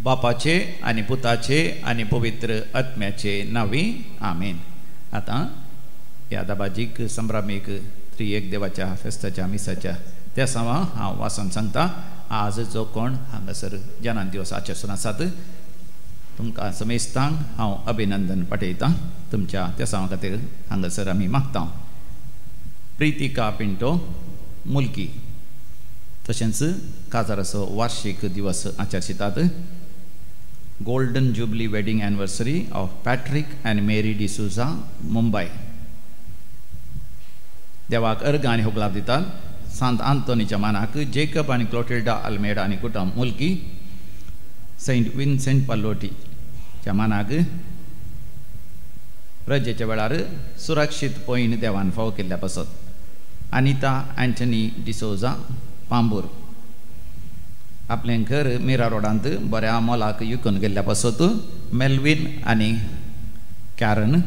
बापाचे आनी पुताचे आनी पवित्र आत्म्याचे नांवी आमेन. आतां ह्या दाबाजीक संभ्रामीक त्रिएक देवाच्या फेस्ताच्या मिसाच्या त्या सवा हांव वाचून सांगता. आज जो कोण हांगासर जनान दिवस आचरसून आसात तुमकां समेस्तांक हांव अभिनंदन पाठयतां. तुमच्या त्या सवा खातीर हांगासर आमी मागता. प्रितिका पिंटो मुलकी तशेंच काजाराचो वार्षिक दिवस आचरशितात. Golden jubilee wedding anniversary of Patrick and Mary D'Souza, Mumbai. देवाक अर्घ आनी होगलाप दितात. सांत आंतोनीच्या मानाक जेकब आनी क्लोटिल्डा आल्मेडा आनी कुटुंब मुलकी. सेंट विन्सेंट पाल्लोटीच्या मानाक रजेच्या वेळार सुरक्षीत पॉयंट देवान फावो केल्ल्या पासत. अनिता अँटनी डिसोजा पांबूर आपलें घर मिरा रोडांत बऱ्या मोलाक विकून गेल्ल्या पासत. मेल्विन आनी Karen.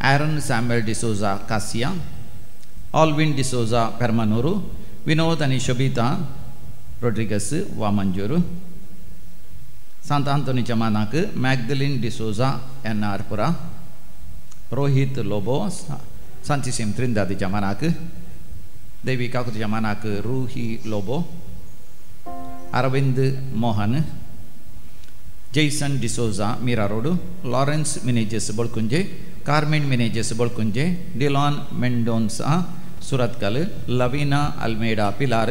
Aaron Samuel D'Souza Kasiya, Alvin D'Souza Permanur, Vinod आनी शोबिता रोड्रिगस वामंजूर. सांत आंतोनीच्या मानाक मॅगदलीन डिसोजा एन आर पुरा, रोहित लोबो सांतिसीम त्रिंदादीच्या मानाक, देवी काकुतीच्या मानाक Ruhi Lobo, Arvind Mohan, Jason D'Souza Mira road, Lawrence Menezes Balkunje, Carmen Menezes Balkunje, Dylan Mendonca Surathkal, Lavina Almeida Pilar,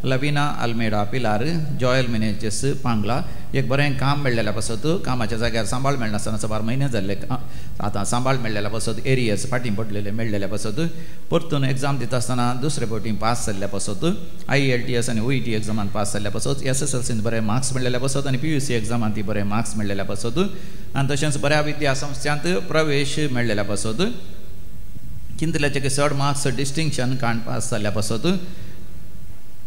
Lavina Almeida Pilar, Joel Menezes Pangla. एक बरें काम मेळ्ळेल्या पासत कामाच्या जाग्यार सांबाळ मेळनासतना साबार म्हयने जाल्ले आतां सांबाळ मेळ्ळेल्या पासत एरियर्स फाटीं पडलेले मेळ्ळेल्या पासत परतून एग्जाम दिता आसतना दुसरे फावटी पास जाल्ल्या पासत IELTS आनी OET एग्जामान पास जाल्ल्या पासत SSLCन बरे मार्क्स मेळ्ळेल्या पासत आनी PUC एग्जामान ती बरे मार्क्स मेळ्ळेल्या पासत आनी तशेंच बऱ्या विद्या संस्थांत प्रवेश मेळ्ळेल्या पासत किंतल्याचे चड मार्क्स डिस्टिंक्शन काण पास जाल्ल्या पासत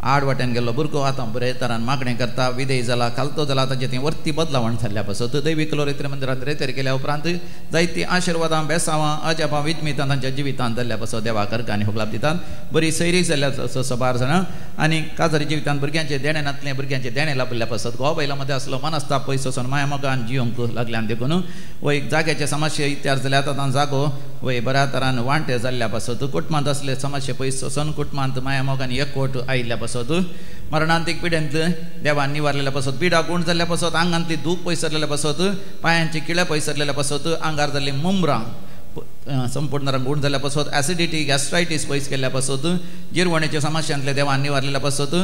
आड वाटेन गेल्लो भुरगो आतां बरे तरान मागणें करता, विदेय जाला, खालतो जाला, ताचें थंय वर्ती बदलावण जाल्ल्या पासत दैवी कलोरेत्री मंदिरांत रेतेर केल्या उपरांत जायतीं आशिर्वादां बेसावां अजापां विजमितां तांच्या जिवितांत जाल्ल्या पासत देवाक अर्घ आनी होगलाप दितात. बरी सैरीक जाल्ल्या सबार जाणां आनी काजारी जिवितांत भुरग्यांचें देणें नातलें भुरग्यांचें देणें लाबिल्ल्या पासत घोव बायलां मदें आसलो मनस्ताप पयस वचून माया मोगान जियोंक लागल्यान देखून वय जाग्याचे समस्या इत्यार जाल्यार आतां जागो वय बऱ्या तरान वांटे जाल्ल्या पासत कुटुंबांत आसले समस्या पयस वचून कुटुंबांत माया मोगान एकवट आयिल्ल्या पासत मरणांतीक पिडेंत देवान निवारलेल्या पासत पिडा गूण जाल्ल्या पासत आंगांतली दूख पयसरलेल्या पासत पांयांची किळे पयसरलेल्या पासत आंगार जाल्ली मुमरां संपूर्ण गूण जाल्ल्या पासत ॲसिडिटी गॅस्ट्रायटीस पयस केल्ल्या पासत जिरवणेच्या समस्यांतले देवान निवारलेल्या पासत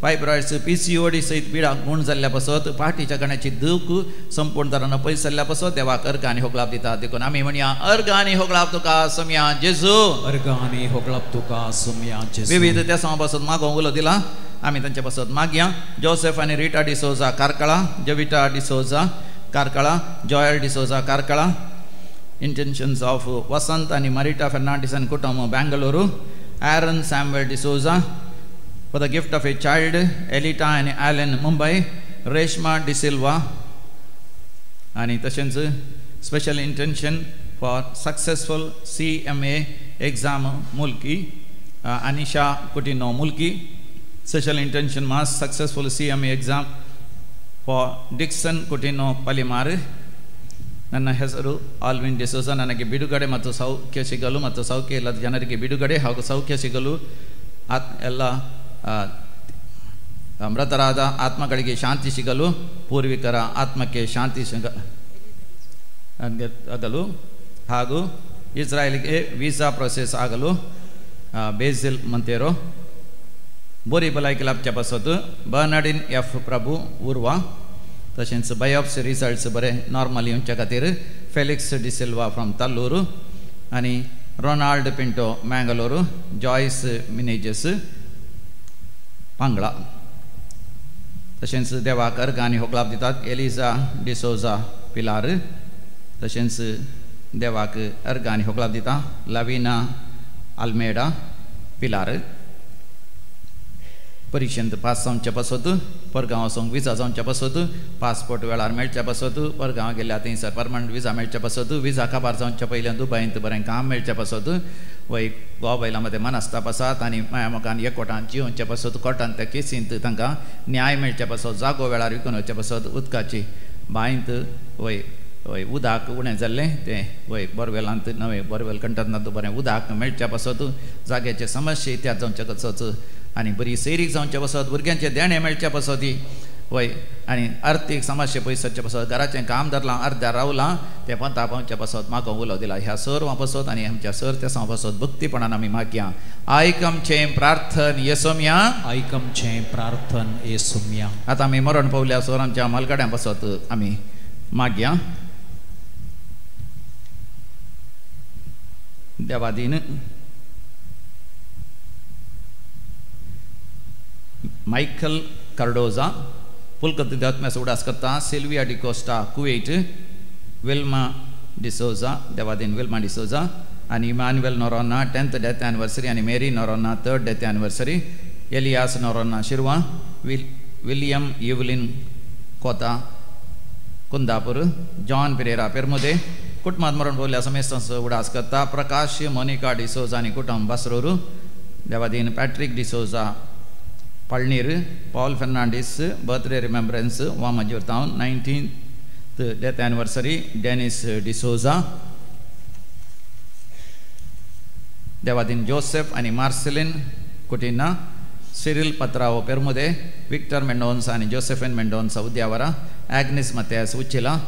फायब्रॉइड्स PCOD सयत पिडा गूण जाल्ल्या पासत पाठीच्या कण्याची दूख संपूर्ण तरान पयस जाल्ल्या पासत देवाक अर्घ आनी होगलाप दिता. देखून आमी म्हणया अर्घ आनी होगलाप तुका सोमया जेजू, अर्घ आनी होगलाप तुका सोमया जेजू. विविध त्या समा पासत मागोवंक उलो दिला आमी तांच्या पासत मागया. जोसेफ आनी Rita D'Souza Karkala, Jovita D'Souza Karkala, Joel D'Souza Karkala. Intentions of Vasant आनी मरिटा फेर्नांडीस आनी कुटुंब Bengaluru. Aaron Samuel D'Souza for the gift of a child, Elita आनी Alan Mumbai, Reshma D'Silva आनी तशेंच special intention for successful CMA exam Mulki, Anisha Coutinho Mulki. Special intention mass successful CMA exam for Dixon Coutinho Palimar. ನನ್ನ ಹೆಸರು Alvin D'Souza. ನನಗೆ ಬಿಡುಗಡೆ ಮತ್ತು ಸೌಖ್ಯ ಸಿಗಲು ಮತ್ತು ಸೌಖ್ಯ ಇಲ್ಲದ ಜನರಿಗೆ ಬಿಡುಗಡೆ ಹಾಗೂ ಸೌಖ್ಯ ಸಿಗಲು ಎಲ್ಲ ಮೃತರಾದ ಆತ್ಮಗಳಿಗೆ ಶಾಂತಿ ಸಿಗಲು, ಪೂರ್ವಿಕರ ಆತ್ಮಕ್ಕೆ ಶಾಂತಿ ಆಗಲು ಹಾಗೂ ಇಸ್ರಾಯೇಲ್ಗೆ ವೀಸಾ ಪ್ರೊಸೆಸ್ ಆಗಲು ಬೇಸಿಲ್ ಮಂತೇರೋ. बोरी भलायकी लाभच्या पासत बर्नार्डिन एफ प्रभू उर्वा. तशेंच बायोप्सी रिजल्ट्स बरे नॉर्मल येवच्या खातीर फेलिक्स डिसिल्वा फ्रॉम ताल्लूर आनी रोनाल्ड पिंटो मँगलोरू, जॉयस मिनेजस पांगळा. तशेंच देवाक अर्घ आनी होगलाप दितात एलिजा डिसोजा पिलार. तशेंच देवाक अर्घ आनी होगलाप दिता लाविना आल्मेडा पिलार. परिक्षेंत पास जावचे पासत, परगांव वचोंक विजा जावचे पासत, पासपोर्ट वेळार मेळचे पासत, परगांव गेल्यार थंयसर परमनंट विजा मेळचे पासत, विजा काबार जावचे पयलीं दुबायंत बरें काम मेळचे पासत, वय घोव बायलां मदें मनस्ताप आसात आनी माया मोगान एकवटान जियोवचे पासत, कोर्टान त्या केसींत तांकां न्याय मेळचे पासत, जागो वेळार विकून वचचे पासत, उदकाची बांयंत वय वय उदक उणें जाल्लें तें वय बोरवेलांत नवें बोरवेल कंटनांत बरें उदक मेळच्या पासत, जाग्याचे समस्या इत्याद जावचे पासत आनी बरी सैरीक जावचे पासत, भुरग्यांचें देणें मेळचे पासत वय आनी आर्थीक समस्या पयस सरचे पासत, घराचें काम धरलां अर्द्यार रावलां तें पंता पावचे पासत मागो उलो दिला. ह्या सर्वां पासत आनी आमच्या सर तेसां पासत भक्तीपणान आमी मागया. आयक आमचें प्रार्थन येसोमया, आयक आमचें प्रार्थन येसोमया. आतां आमी मरण पावल्या सर आमच्या मालगाड्यां पासत आमी मागया. देवादीन मायकल कार्डोजा पुलकत देवात्म्याचो उडास करता, सिल्विया डिकोस्टा कुवेट, विल्मा डिसोजा देवादीन विल्मा डिसोजा आनी Emmanuel Noronha 10th death anniversary आनी Mary Noronha 3rd death anniversary, Elias Noronha Shirva, William Evelyn Kota Kundapur, John Pereira Permude कुटुंबात मरण पावल्या समेस्तांचो उडास करता, प्रकाश मोनिका डिसोजा आनी कुटुंब बासरोरू, Devadin Patrick D'Souza Palnir, Paul Fernandes birthday remembrance Vamanjoor town 19th death anniversary Dennis D'Souza, Devadin Joseph आनी Marcelin कुटिना, Cyril पत्रावो पेरमुदे, Victor Mendonsa आनी Josephine Mendonca Udyavara, Agnes Mathias Uchila,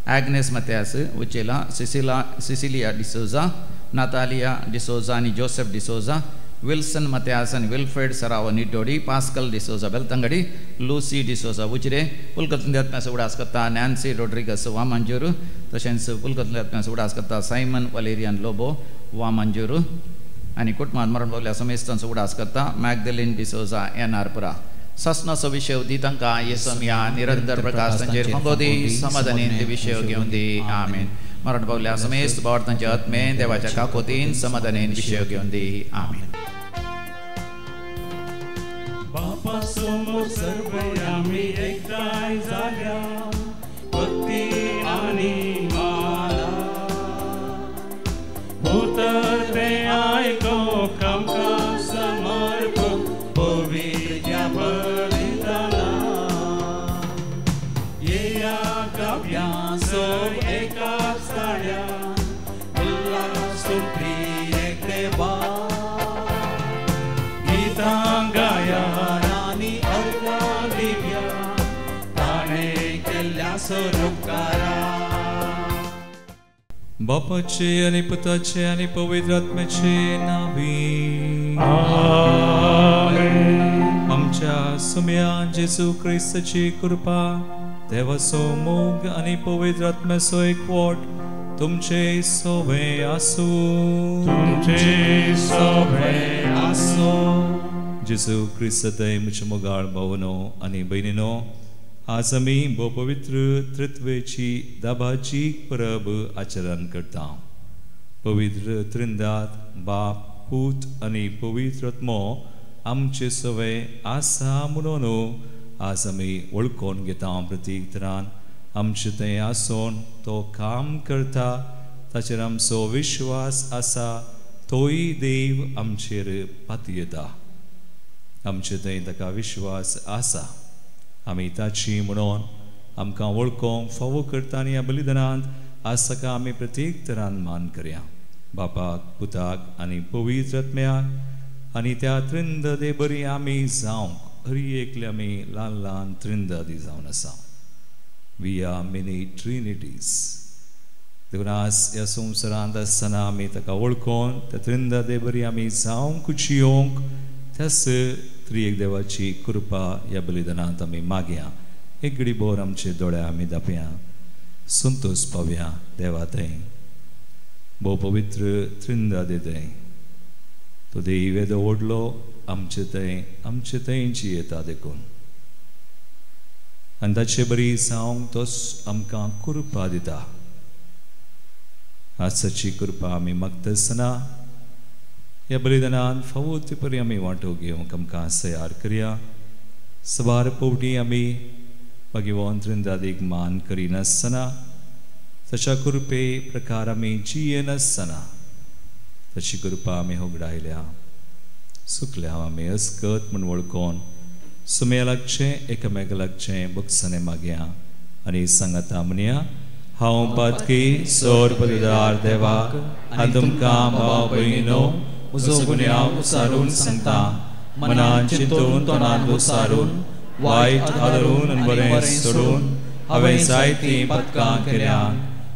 Agnes Mathias Uchila, Cecilia D'Souza, Natalia D'Souza आनी Joseph D'Souza, Wilson Mathias आनी Wilfred Saravo Niddodi, Pascal D'Souza Belthangady, Lucy D'Souza Ujire, पुलकतंद्या आत्म्याचो उडास करता Nancy Rodrigues वामांजूर, तशेंच पुलकतंद्या आत्म्याचो उडास करता सायमन वलेरियन लोबो वामांजूर आनी कुटुंबात मरण पावल्या समेस्तांचो उडास करता मॅगदलिन डिसोजा एन आर पुरा. ससनाचो विशय दी तांकां येसमया निरंतर प्रकाश तांचेर फंगोदी, समाधानीन ते विशय घेवन दी. आमेन. मरण पावल्या समेस्त भावार्थ तांच्या आत्मे देवाच्या काकोतीन समाधानीन विशय घेवन दी. आमेन. बापा समोर सर्व आम्ही एकठांय जाल्या, भक्ती आनी माला उतर ते आयको आमकां समर्पण पवित्र बलिदाना. येया गावया सब एका साड्या, उल्हास प्रिय देवा, गीतां गाया आनी अर्घां दिव्या, ताणें केल्ल्या सरोपकारा. बापाचे आनी पुताचे आनी पवित्र आत्म्याचे नांवी आमेन. आमच्या सुम्या जेजू क्रिस्ताची कृपा, देवाचो मोग आनी पवित्र आत्म्याचो एकवट तुमचे सोबे आसूं, तुमचे सोबे आसूं. जेजू क्रिस्त म्हज्या मोगाळ भावनो आनी भयणीनो, आज आमी भोव पवित्र त्रित्वेची दाबाची परब आचरण करता. पवित्र त्रिंदात बाप, पूत आनी पवित्र आत्मो आमचे सवे आसा म्हणून आज आमी वळखून घेता. प्रतीक तरान आमचे थंय आसून तो काम करता, ताचेर आमचो विश्वास आसा, तोय देव आमचेर पातयेता. आमचे थंय ताका विश्वास आसा, आमी ताची म्हणून आमकां वळखूंक फावो करता आनी ह्या बलिदानांत आज ताका आमी प्रत्येक तरान मान करया. बापाक, पुताक आनी पवित्र आत्म्याक आनी त्या त्रिंददे बरी आमी जावंक हरी एकले आमी ल्हान ल्हान त्रिंददी जावन आसा. We are many Trinities. देखून आज ह्या संवसारांत आसतना आमी ताका वळखून त्या त्रिंददे बरी आमी जावंक जियोंक त्याच त्रिएक देवाची कृपा ह्या बलिदानांत आमी मागया. एक घडी भोर आमचे दोळे आमी दापया, संतोष पावया देवा थंय, भोव पवित्र त्रिंदादे थंय. तो देव येदो व्हडलो आमचे थंय, आमचे थंय जियेता देखून आनी ताचे बरी जावंक तोच आमकां कृपा दिता. आज ताची कृपा आमी मागता आसतना ह्या बलिदानान फावो ते परी आमी वांटो घेवंक आमकां तयार करया. सवार पवटी आमी भगवान त्रिंदादीक मान करिनासतना ताच्या कृपे प्रकार आमी जियेनासतना ताची कृपा आमी होगडायल्या. सुकल्या आमी अस्कत म्हूण वळखून सुम्या लागचें एकामेका लागचें बक्षाने मागया आनी सांगाता म्हणया. हांव पातकी सोर पदवीदार देवाक आनी तुमकां भाव भयणीनो म्हजो गुन्यांव उसारून सांगता. मनान चिंतून तोंडान उसारून वायट आदरून आनी बरें सोडून हांवें जायतीं पदकां केल्यात.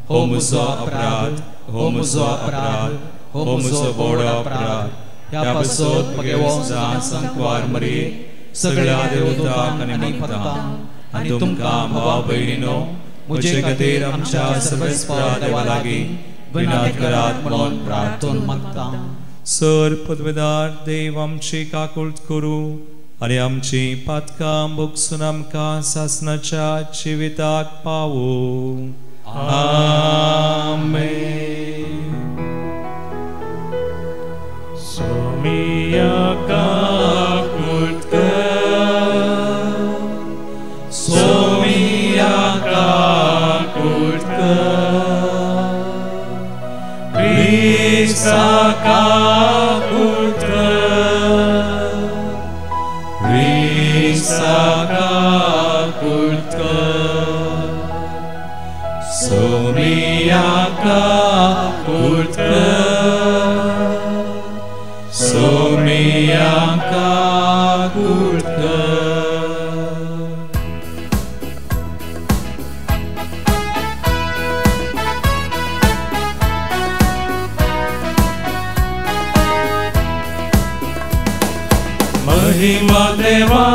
हो म्हजो अपराध, हो म्हजो अपराध, हो म्हजो व्हड अपराध. ह्या पासत भगवान संकवार मरे सगळ्या देवतांक आनी भक्तांक आनी तुमकां भाव भयणीनो म्हजे खातीर आमच्या सर्वेस्परा देवा लागीं विनंती करात म्हणून प्रार्थना मागता. सर पदवेदार देव आमची काकूळट करूं आनी आमची पातकां भोगसून आमकां सासणाच्या जिविताक पावूं. आमेन. सोमिया काकूळट कर, सोमिया काकूळट कर, क्रिस्ता काकूळट कर, क्रिस्ता काकूळट कर, सोमिया काकूळट कर, सोमिया काकूळट कर. महिमा देवा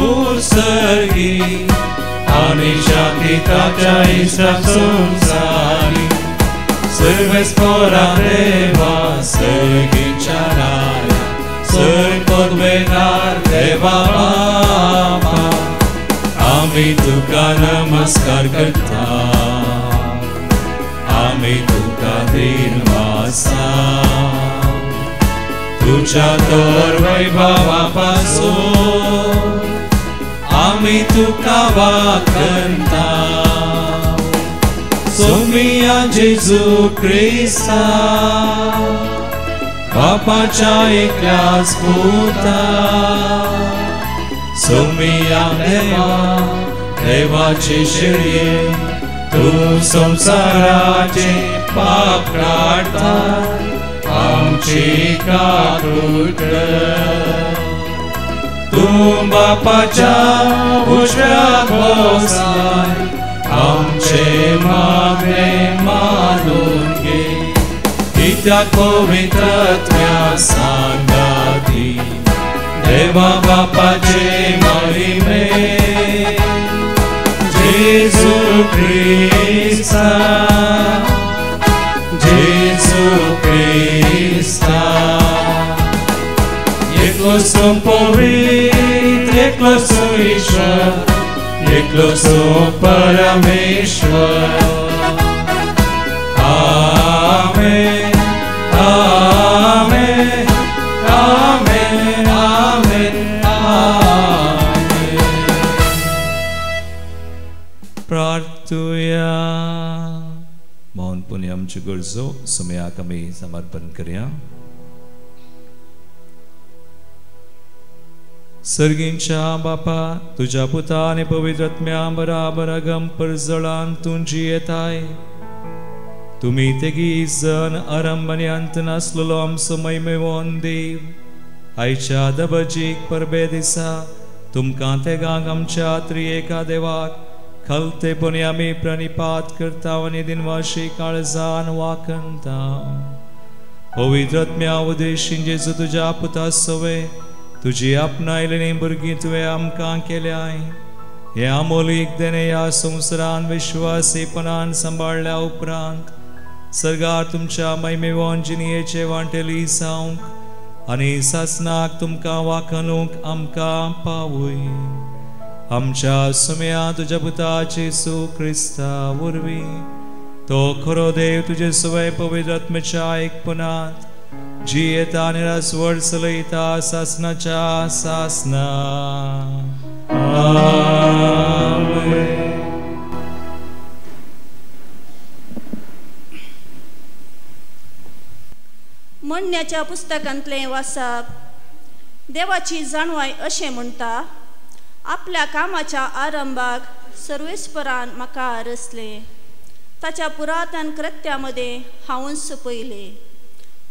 उत्सर्गी आनी शांती ताच्या इश्टा संवसारी. सर्वेस्परा देवा सर्गीच्या राया सर पदवेदार देवा बापा आमी तुका नमस्कार करता, आमी तुका दिनवासा. तुझ्या तर वैभवा पासून आमी तुका वाखणता. सोमिया जेजू क्रिस्ता बापाच्या एकल्याच पुता, सोमिया देवा देवाचे शेळये तूं संवसाराचे पाप काडटा आमची काकूळट कर. तूं बापाच्या उजव्या बसलाय आमचे मागणे मानून घे. कित्याक पवित्र आत्म्या सांगाती देवा बापाचे महिमे जेजू क्रिस्ता, जेजू क्रिस्ता. एकलो पवित्र, एकलो ईश्वर, एकलो परमेश्वर. आमेन, आमेन, आमेन, आमेन, आमेन. प्रार्थुया. मौन पुण्य आमच्यो गरजो सुमयाक आमी समर्पण करया. सर्गींच्या बापा तुज्या पुता आनी पवित्र आत्म्या बराबर अगम परजळान तूं जियेताय. तुमी तेगी जण आरंभ आनी अंत नासलेलो आमचो महिमेवन देव आयच्या दबजीक परबे दिसा तुमकां तेगांक आमच्या त्रिएका देवाक खलतेपणी आमी प्रणिपात करता आनी दिनवाशी काळजान वाखणता. पवित्र आत्म्या उदेशीन जेजू तुज्या पुता सवे तुजी आपणायलेली भुरगीं तुवें आमकां केल्याय. हे आमोलीक देणे ह्या संवसारान विश्वासीपणान सांबाळ्ळ्या उपरांत सर्गार तुमच्या महिमेवन जिणयेचे वांटेली जावंक आनी सासणाक तुमकां वाखणूक आमकां पावय. आमच्या सुम्या तुज्या पुता जेजू क्रिस्ता वरवीं तो खरो देव तुजे सवय पवित्र आत्म्याच्या एकपणांत जियेता आनी रासवळ चलयता सासनाच्या सासना. आमेन. म्हणण्याच्या पुस्तकांतलें वाचप. देवाची जाणवाय अशें म्हणटा, आपल्या कामाच्या आरंभाक सर्वेस्परान म्हाका रचलें, ताच्या पुरातन कृत्या मदें हांवूच पयलें.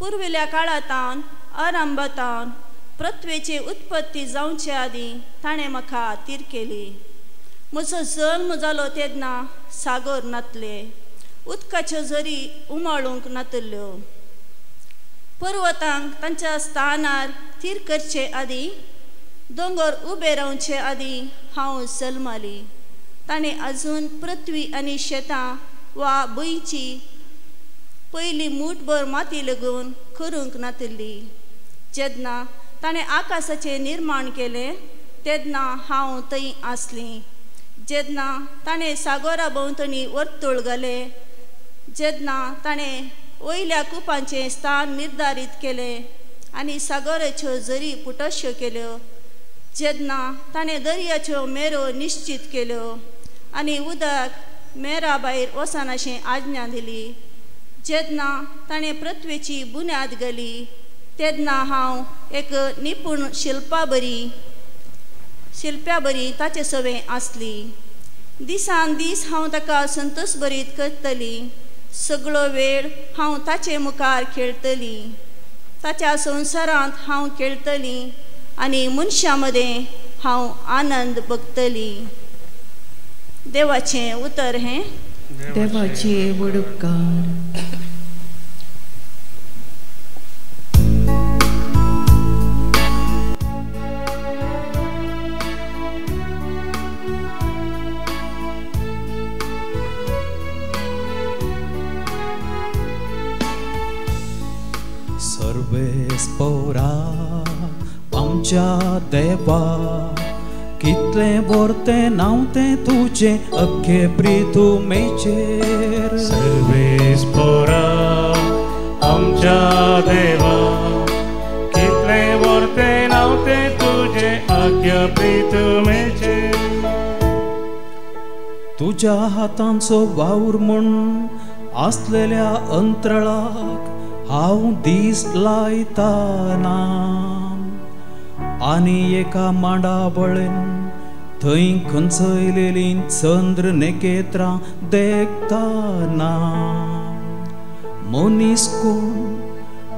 पुर्विल्ल्या काळांतावन आरंभातावन पृथ्वेची उत्पत्ती जावचे आदीं ताणें म्हाका तीर केली. म्हजो जल्म जालो तेन्ना सागर नातले, उदकाच्यो झरी उमाळूंक नातल्यो. पर्वतांक तांच्या स्थानार थीर करचे आदीं, दोंगर उबे रावचे आदीं हांव जल्माली. ताणें अजून पृथ्वी आनी शेतां वा भुंयची पयली मूठभर माती लागून करूंक नातिल्ली. जेन्ना ताणें आकाशाचें निर्माण केलें तेन्ना हांव थंय आसलीं. जेन्ना ताणें सागोरा भोंवतणी वर्तुळ घालें, जेन्ना ताणें वयल्या कुपांचें स्थान निर्धारीत केलें आनी सागोराच्यो झरी पुटश्यो केल्यो, जेन्ना ताणें दर्याच्यो मेरो निश्चीत केल्यो आनी उदक मेरा भायर वचनाशें आज्ञा दिली, जेन्ना ताणें पृथ्वेची बुन्याद घाली तेन्ना हांव एक निपूण शिल्प्या बरी ताचे सवें आसली. दिसान दीस हांव ताका संतोश भरीत करतली, सगळो वेळ हांव ताचे मुखार खेळटली, ताच्या संवसारांत हांव खेळटली आनी मनशां मदें हांव आनंद भोगतली. देवाचें उतर हें. देवाचे व्हड उपकार. सर्वेस्पोरा आमच्या देवा, कितलें व्हरतें नांव तें तुजें अख्खे प्रितुमेचेर. सर्वेस्पोरा आमच्या देवा, कितलें व्हरतें नांव तें तुजें अख्खे प्रितुमेचेर. तुज्या हातांचो वावर म्हूण आसलेल्या अंतराळाक हांव दीस लायताना आनी एका मांडावळेन थंय खंचयलेली चंद्र नखेत्रां देखताना. मनीस कोण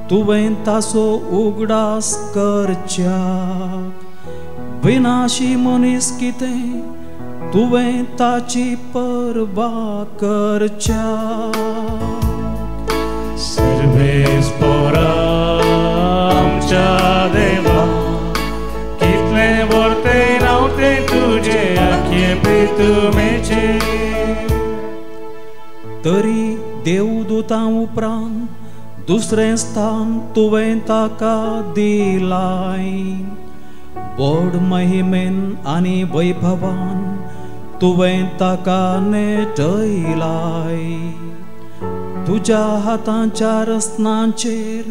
तुवें ताचो उगडास करच्याक, विनाशी मनीस कितें तुवें ताची पर्वा करच्याक. सर्वेस्पोरा आमच्या देवा, कितलें व्हरतें नांव तें तुजें आख्खे प्रितुमेचेर. तरी देवदूतां उपरांत दुसरें स्थान तुवें ताका दिलाय, व्हड महिमेन आनी वैभवान तुवें ताका नेटयलाय. तुज्या हातांच्या रचनांचेर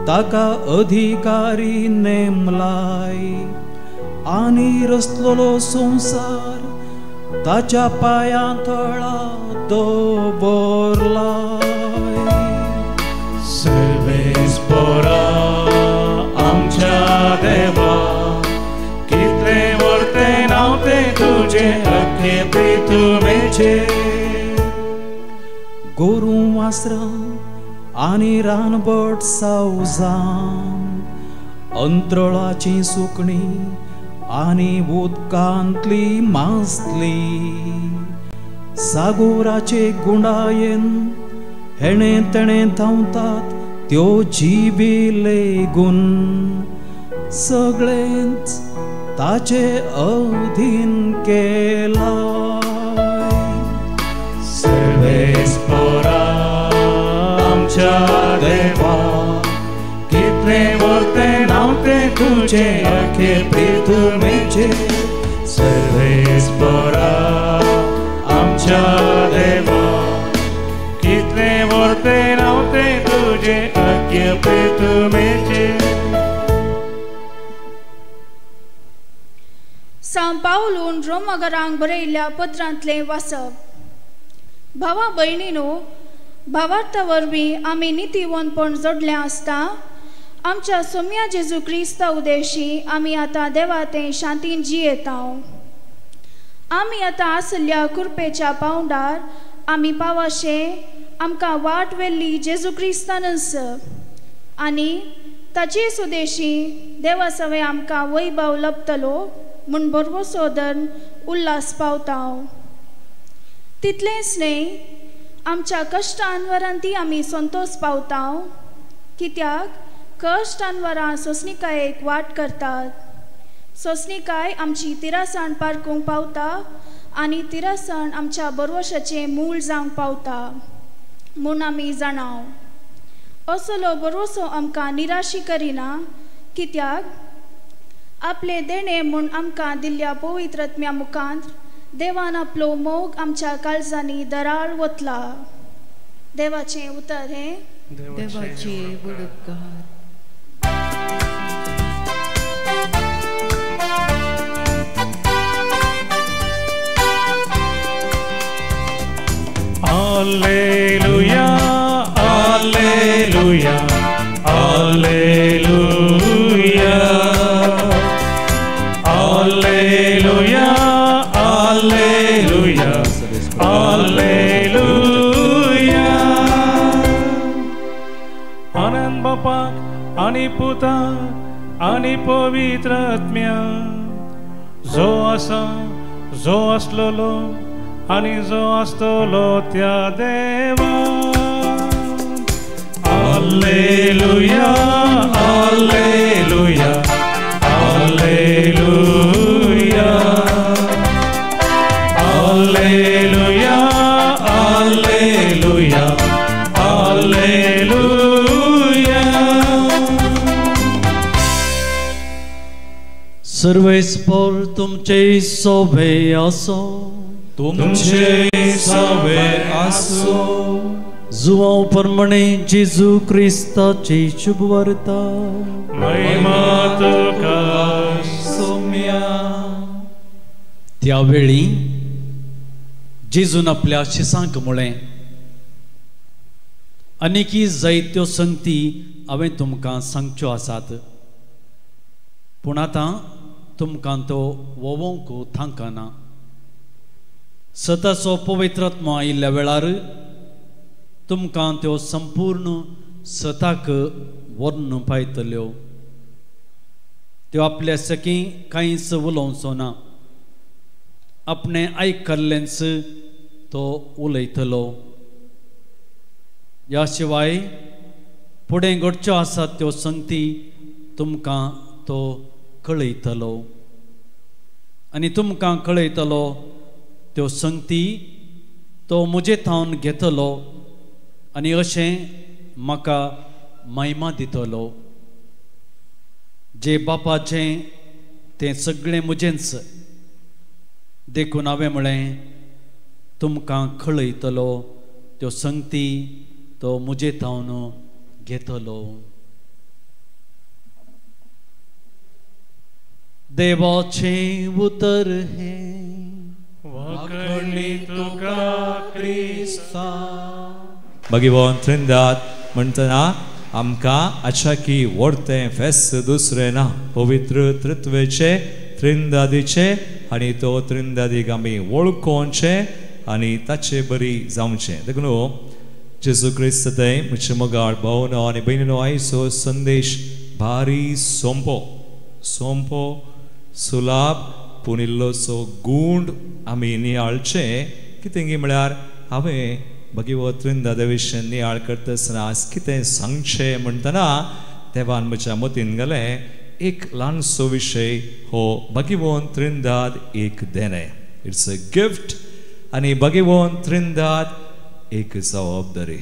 ताका अधिकारी नेमलाय आनी रचलोलो संवसार ताच्या पांयां तळा दवरलाय. सर्वेस्पोरा आमच्या देवा, कितलें व्हरतें नांव तें तुजें अख्खे प्रितुमेचेर. गोरूं वासरां आनी रानभट सावजां, अंतराळाचीं सुकणीं आनी उदकांतली मासली, सागोराचे गुंडायेन हेणें तेणें धांवतात त्यो जिबी लेगून, सगळेंच ताचे अधीन केलां. सर्वेस्पोरा आमच्या देवा, कितलें व्हरतें नांव तें तुजें अख्खे प्रितुमेचेर. सर्वेस्पोरा आमच्या देवा, कितलें व्हरतें नांव तें तुजें अख्खे प्रितुमेचेर. रोमागरांक बरयल्ल्या पत्रांतलें वाचप. भावा भयणीनो, भावार्था वरवीं आमी नितीवंतपण जोडलें आसता आमच्या सोम्या जेजू क्रिस्ता उदेशी आमी आतां देवा तें शांतीन जियेता. आमी आतां आसल्या कृपेच्या पावंडार आमी पावाशे आमकां वाट व्हेल्ली जेजू क्रिस्तानच आनी ताचे सुदेशी देवा सवें आमकां वैभव लभतलो म्हूण भरवसो धरून उल्हास पावता. तितलेंच न्हय, आमच्या कश्टांवरांती आमी संतोष पावता, कित्याक कश्टांवरां सोंसणिकायेक वाट करतात. सोंसणिकाय आमची तिरासण पारकूंक पावता आनी तिरासण आमच्या बरवशाचें मूळ जावंक पावता म्हूण आमी जाणाव. असलो भरवसो आमकां निराशी करिना, कित्याक आपले देणें म्हूण आमकां दिल्ल्या पवित्र आत्म्या मुखांत देवान आपलो मोग आमच्या काळजांनी दराळ वतला. देवाचें उतर हें देवाचे उपकार. Alleluia, Alleluia, Alleluia, Alleluia, Alleluia, Alleluia. आनंद बापाक आनी पुताक आनी पवित्र आत्म्या, जो आसा, जो आसलेलो आनी जो आसतलो त्या देवा. Alleluia, Alleluia, Alleluia, Alleluia, Alleluia, Alleluia. सर्वेस्पर तुमचे सोबे आसो, तुमचे सवे आसो. जुवांव प्रमाणे जेजू क्रिस्ताची शुभवार्ता. महिमा तुका सोम्या. त्या वेळी जेजून आपल्या शिसांक म्हळें, आनीकी जायत्यो संगती हांवें तुमकां सांगच्यो आसात, पूण आतां तुमकां तो वोवोंक थांकना. सताचो पवित्र आत्मो आयिल्ल्या वेळार तुमकां त्यो संपूर्ण सताक व्हरून पायतल्यो. त्यो आपल्या सखी कांयच उलोवचो ना, आपणें आयकल्लेंच तो उलयतलो. ह्या शिवाय फुडें घडच्यो आसात त्यो संगती तुमकां तो कळयतलो, आनी तुमकां कळयतलो त्यो संगती तो म्हजे थावन घेतलो आनी अशें म्हाका महिमा दितलो. जे बापाचें तें सगळें म्हजेंच, देखून हांवें म्हळें तुमकां कळयतलो त्यो संगती तो म्हजे थावन घेतलो. देवाचें उतर हें. वाखणी तुका क्रिस्ता. भगवान त्रिंदात म्हणटना आमकां आचाकी व्हडतें फेस्त दुसरें ना, पवित्र त्रित्वेचें त्रिंदादीचें, आनी तो त्रिंदादीक आमी वळखोवचें आनी ताचे बरी जावचें. देखून जेजू क्रिस्त थंय म्हजे मोगाळ भावनो आनी भयणीनो, आयचो संदेश भारी सोंपो सोंपो सुलाभ पूण इल्लोसो गूंड आमी नियाळचें. कितें गी म्हळ्यार हांवें भगवत त्रिंदादा विशीं नियाळ करता आसतना आज कितें सांगचें म्हणटना देवान म्हज्या मतीन गेलें एक ल्हानसो विशय हो भगवंत त्रिंदाद एक देणें, it's a gift, आनी भगवंत त्रिंदाद एक जबाबदारी,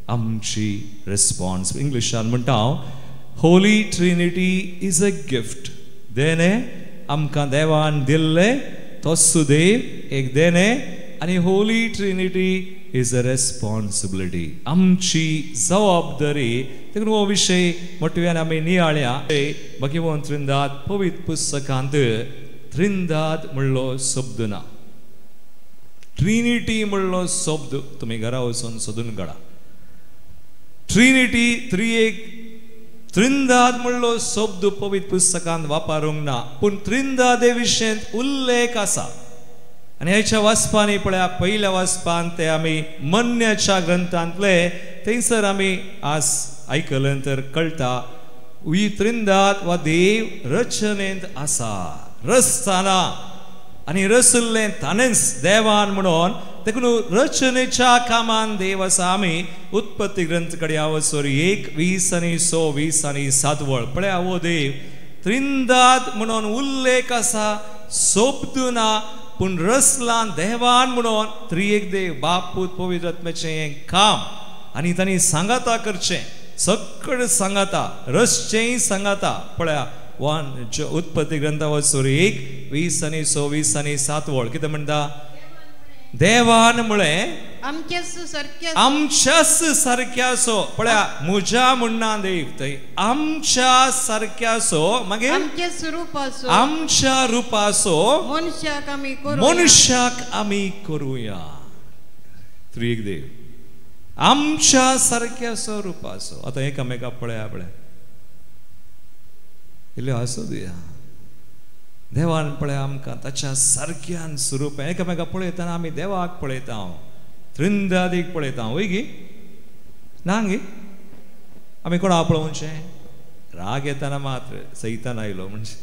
आमची रिस्पॉन्स. इंग्लिशान म्हणटा हांव, Holy Trinity is a gift. देणें आमकां देवान दिल्लें, तो सुदेव एक देणें, आनी Holy Trinity is a responsibility, आमची जबाबदारी. देखून हो विशय मोटव्यान आमी नियाळ्या. भगवंत त्रिंदाद पवित्र पुस्तकांत त्रिंदाद म्हणलो शब्द ना. ट्रिनिटी म्हणलो शब्द तुमी घरा वचून सोदून काडा. ट्रिनिटी त्रिएक त्रिंदाद म्हणलो शब्द पवित्र पुस्तकांत वापरूंक ना, पूण त्रिंदादे विशयंत उल्लेख आसा. आनी ह्याच्या वाचपांनी पळया, पयल्या वाचपान ते आमी मन्याच्या ग्रंथांतले थंयसर आमी आज आयकलें तर कळटा ही त्रिंदाद वा देव रचनेंत आसा, रचताना आनी रचल्लें ताणेंच देवान म्हणून. देखून रचनेच्या कामान देव आसा. आमी उत्पत्ती ग्रंथ कडेन वचोर 1, 20 आनी 6, 20 आनी 7 वळ पळया हो देव त्रिंदाद म्हणून उल्लेख आसा, शब्द ना, पूण रचलां देवान म्हणून. त्रिएक देव बाप पूत पवित्र आत्म्याचें हें काम आनी तांणी सांगाता करचें, सगळें सांगाता, रचचेंय सांगाता. पळया 1 उत्पत्ती ग्रंथा वचोर 1, 20 आनी 6, 20 आनी 7 वळ कितें म्हणटा? देवान म्हळें आमच्याच सारक्याचो. पळया म्हज्या म्हणना देव थंय, आमच्या सारक्याचो, मागीर आमच्या रुपाचो मनशाक आमी करुया. त्रिएक देव आमच्या सारक्याचो रुपाचो. आतां एकामेका पळया पळया इल्ल्यो हांसो दिया. देवान पळय आमकां ताच्या सारक्यान स्वरूप. एकामेका पळयतना आमी देवाक पळयता, त्रिंदादीक पळयता, वय गी ना गी? आमी कोणा पळोवचें? राग येताना मात्र सैतान आयलो म्हणजे.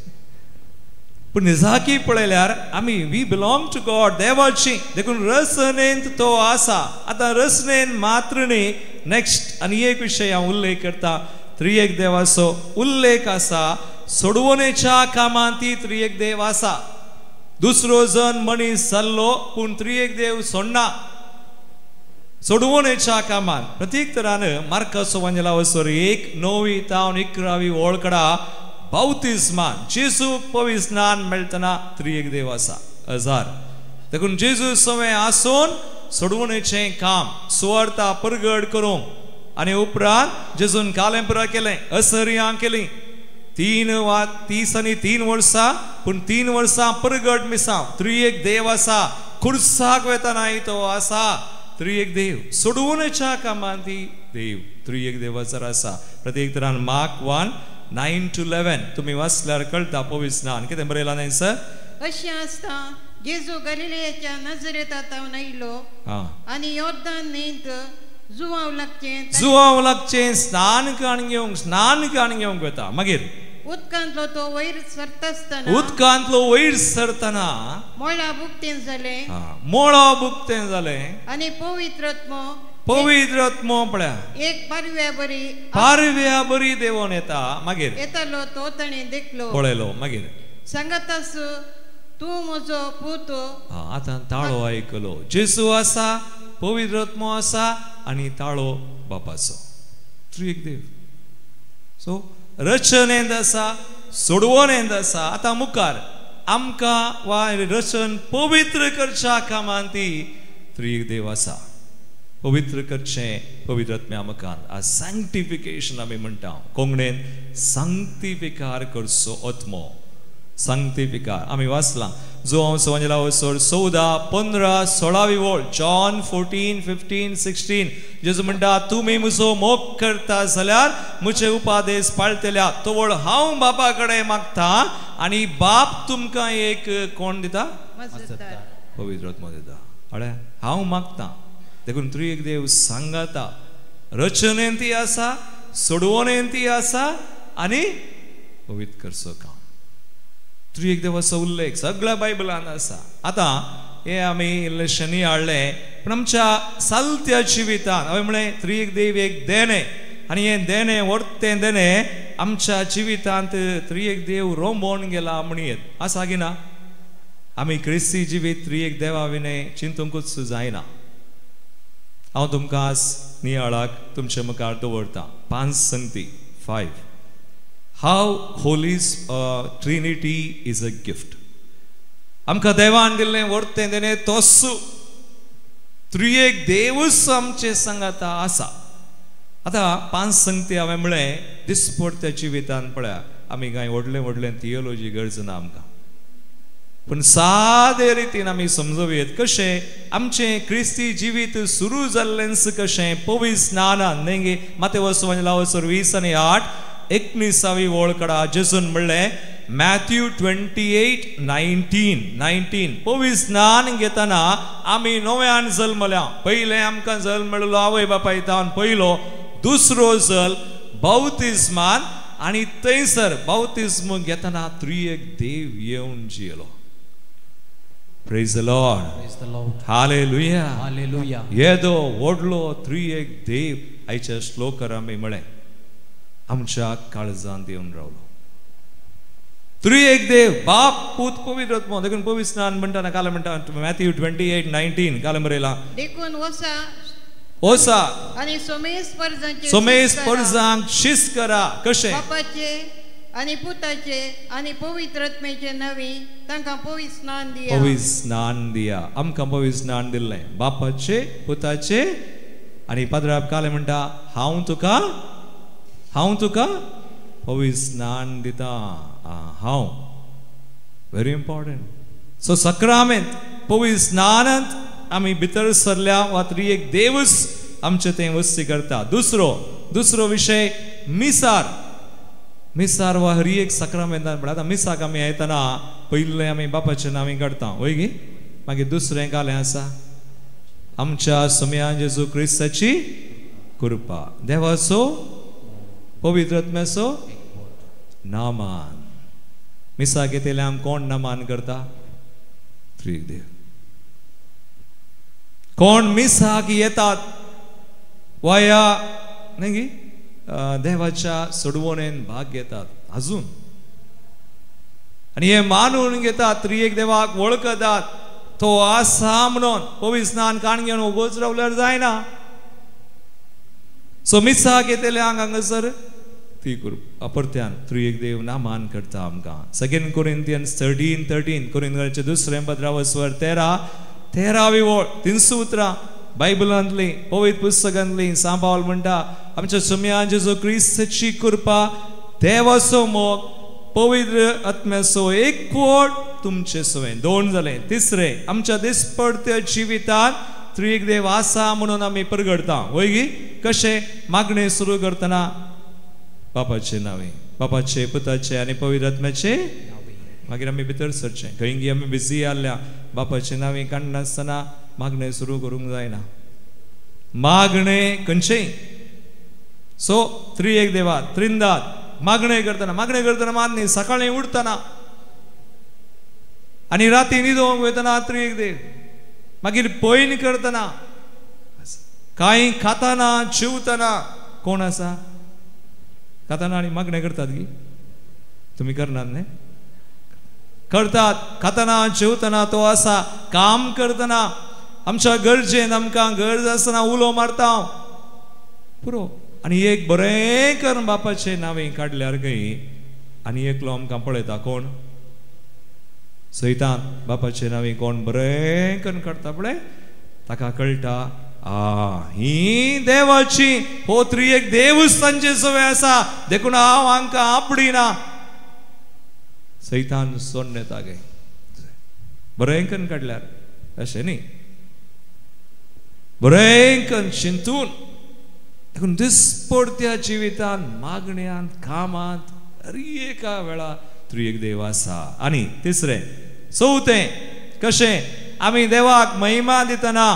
पूण निजाकी पळयल्यार आमी we belong to God, देवाची. देखून रचनेंत तो आसा. आतां रचनेन मात्र न्ही, नेक्स्ट आनी एक विशय हांव उल्लेख करता, त्रिएक देवाचो उल्लेख आसा. सोडवणेच्या कामांत ती त्रिएक देव आसा. दुसरो जण मनीस जाल्लो पूण त्रिएक देव सोडना सोडवणेच्या कामांत. प्रत्येक तरान मार्काचो वांजेला वसर 1, 9 तावन 11 वळकडा बावतिस्मान जेजू पवित्र स्नान मेळटना त्रिएक देव आसा हजार. देखून जेजू सवें आसून सोडवणेचें काम सुवार्ता परगट करूंक आनी उपरांत जेजून कालें पुरा केलें, असरियां केली 3 वा 30 आनी 3 वर्सां, पूण 3 वर्सां परगट मिसांव. त्रिएक देव आसा, खुर्साक वेताना तो आसा त्रिएक देव. सोडवणेच्या कामांत ती देव त्रिएक देवाचो आसा. प्रत्येक तरान मार्क 1, 9 to 11 तुमी वाचल्यार कळटा पवित्र स्नान कितें बरयलां न्हय सर? अशें आसता जेजू गलिलेच्या नजरेंत आयलो आनी योर्दान न्हंयत जुवाव लागचें, जुवाव लागचें स्नान काण घेवंक, स्नान काण घेवंक वता. मागीर उदकांतलो तो वयर सरता आसतना, उदकांतलो वयर सरतना मोळा बुकतें जालें, मोळा बुकतें जालें आनी पवित्र आत्मो, पवित्र आत्मो पळया एक पारव्या बरी, पारव्या बरी देवोन येता. मागीर येतालो तो ताणें देखलो, पळयलो. मागीर सांगतास तूं म्हजो पूत. आतां ताळो आयकलो, जेजू आसा, पवित्र आत्मो आसा आनी ताळो बापाचो. त्रिएक देव. सो रचनेंत आसा, सोडवणेंत आसा. आतां मुखार आमकां वा रचन पवित्र करच्या कामान ती त्रिएक देव आसा. पवित्र करचें पवित्र आत्म्या मुखार आज सँक्टिफिकेशन आमी म्हणटा. कोंकणीन सांक्तिफिकार करचो आत्मो, सांक्तिफिकार आमी वाचलां जो हांव सवंजला वसर 14, 15, 16 वळ, जॉन 14, 15, 16. जेजू म्हणटा तुमी म्हजो मोग करता जाल्यार म्हजे उपादेश पाळटल्या. तो वळ हांव बापा कडेन मागता आनी बाप तुमकां एक कोण दिता? पवित्र आत्मो दिता. अळे हांव मागता. देखून त्रिएक देव सांगाता, रचनेन ती आसा, सोडवणेन ती आसा आनी पवित्र करचो काम. त्रिएक देवाचो उल्लेख सगळ्या बायबलान आसा. आतां हे आमी इल्लेशें नियाळ्ळें, पूण आमच्या सालत्या जिवितान हांवें म्हणलें त्रिएक देव एक देणें आनी हें देणें व्हरतें देणें आमच्या जिवितांत त्रिएक देव रोंबोवन गेला म्हणयेत आसा की ना? आमी क्रिस्ती जिवीत त्रिएक देवा विणें चिंतूंकूच जायना. हांव तुमकां आज नियाळाक तुमचे मुखार दवरतां 5 संगती, 5. How Holy Trinity is a gift. आमकां देवान दिल्लें व्हरतें देणें तोच त्रिएक देवूच आमचे सांगाता आसा. आतां 5 संगती हांवें म्हळें दिसपडत्या जिवितान पळया आमी कांय व्हडलें व्हडलें थियोलॉजी गरज ना आमकां. पूण सादे रितीन आमी समजोवयेत कशें आमचें क्रिस्ती जिवीत सुरू जाल्लेंच कशें पवित्र स्नानान न्ही गे. मातेव सुवांजलावसर 20:8 19वी वळ कडा जेजून म्हणलें मॅथ्यू 28:19 पवित्र स्नान घेतना आमी नव्यान जल्मल्या. पयलें आमकां जल्म मेळ्ळो आवय बापाय तावन पयलो, दुसरो जल्म बाप्तिस्मान आनी थंयसर बाप्तिस्म घेतना त्रिएक देव येवन जियेलो. Praise the Lord. Praise the Lord. Hallelujah. Hallelujah. येदो व्हडलो त्रिएक देव आयच्या श्लोकार आमी म्हळें आमच्या काळजांत येवन रावलो. त्रिएक देव बाप पूत पवित्र आत्मो. देखून पवित्र स्नान म्हणटाना काल म्हणटा मॅथ्यू 28:19 काल बरयला देखून वसा ओसा आनी सोमेस परजांचे सोमेस परजांक शिस्त करा. कशें? बापाचे आनी पुताचे आनी पवित्र आत्म्याचे नांवी तांकां पवित्र स्नान दिया. पवित्र स्नान दिया. आमकां पवित्र स्नान दिल्लें बापाचे पुताचे आनी पाद्राब काल म्हणटा हांव तुका पवित्र स्नान दिता. हांव व्हेरी इम्पॉर्टंट. सो सक्रामेंत पवित्र स्नानांत आमी भितर सरल्या वा त्रिएक देवूच आमचें तें वस्ती करता. दुसरो विशय मिसार. मिसार वा हर एक सक्रामेंतान म्हणटा. आतां मिसाक आमी येतना पयलें आमी बापाचें नांव काडटा वय गी, मागीर दुसरें कालें आसा आमच्या सोम्या जेजू क्रिस्ताची कृपा, देवाचो पवित्र आत्म्याचो नामान. मिसाक येतले आम कोण नामान करता? त्रिएक देव. कोण मिसाक येतात वा ह्या न्ही गी देवाच्या सोडवणेन भाग घेतात अजून आनी हे मानून घेतात त्रिएक देवाक वळखतात तो आसा म्हणून पवित्र स्नान काण घेवन उगोच रावल्यार जायना. सो मिसाक येतले हांगासर ती परत्यान त्रिएक देव नामान करता आमकां. 2 Corinthians 13:13 कोरिंथांचे दुसरें पत्रावस्वर 13 वळ 300 उतरां बायबलांतली पवित्र पुस्तकांतली सांत पावल म्हणटा आमच्या सोम्या जेजू क्रिस्ताची कृपा, देवाचो मोग, पवित्र आत्म्याचो एकवट तुमचे सवें. 2 जालें. तिसरें आमच्या दिसपडत्या जिवितांत त्रिएक देव आसा म्हणून आमी परगडता वय गी. कशें? मागणें सुरू करतना बापाचे नांवे, बापाचे पुताचे आनी पवित्र आत्म्याचे. मागीर आमी भितर सरचें. खंय गी आमी बिजी आसल्या बापाचे नांवे काडनासतना मागणें सुरू करूंक जायना. मागणें खंयचें सो त्रिएक देवा त्रिंदात मागणें करतना मात न्ही, सकाळीं उठतना आनी राती न्हिदोंक वयतना त्रिएक देव, मागीर पयन करतना, कांय खाताना जेवतना कोण आसा? खाताना आनी मागणें करतात गी? तुमी करनात न्ही? करतात. खाताना जेवतना तो आसा. काम करतना आमच्या गरजेन आमकां गरज आसतना उलो मारता हांव पुरो. आनी एक बरें करून बापाचें नांवें काडल्यार खंय आनी एकलो आमकां पळयता कोण? सैतान. बापाचें नांवें कोण बरें करून काडटा पळय ताका कळटा आ ही देवाची हो त्रिएक देवूच तांचे सवय आसा देखून हांव हांकां आपडिना. सैतान सोडून येता गे बरें करून काडल्यार. अशें न्ही, बरें करून चिंतून देखून दिसपडत्या जिवितान मागण्यांत कामांत हर एका वेळा त्रिएक देव आसा. आनी तिसरें चवथें कशें आमी देवाक महिमा दितना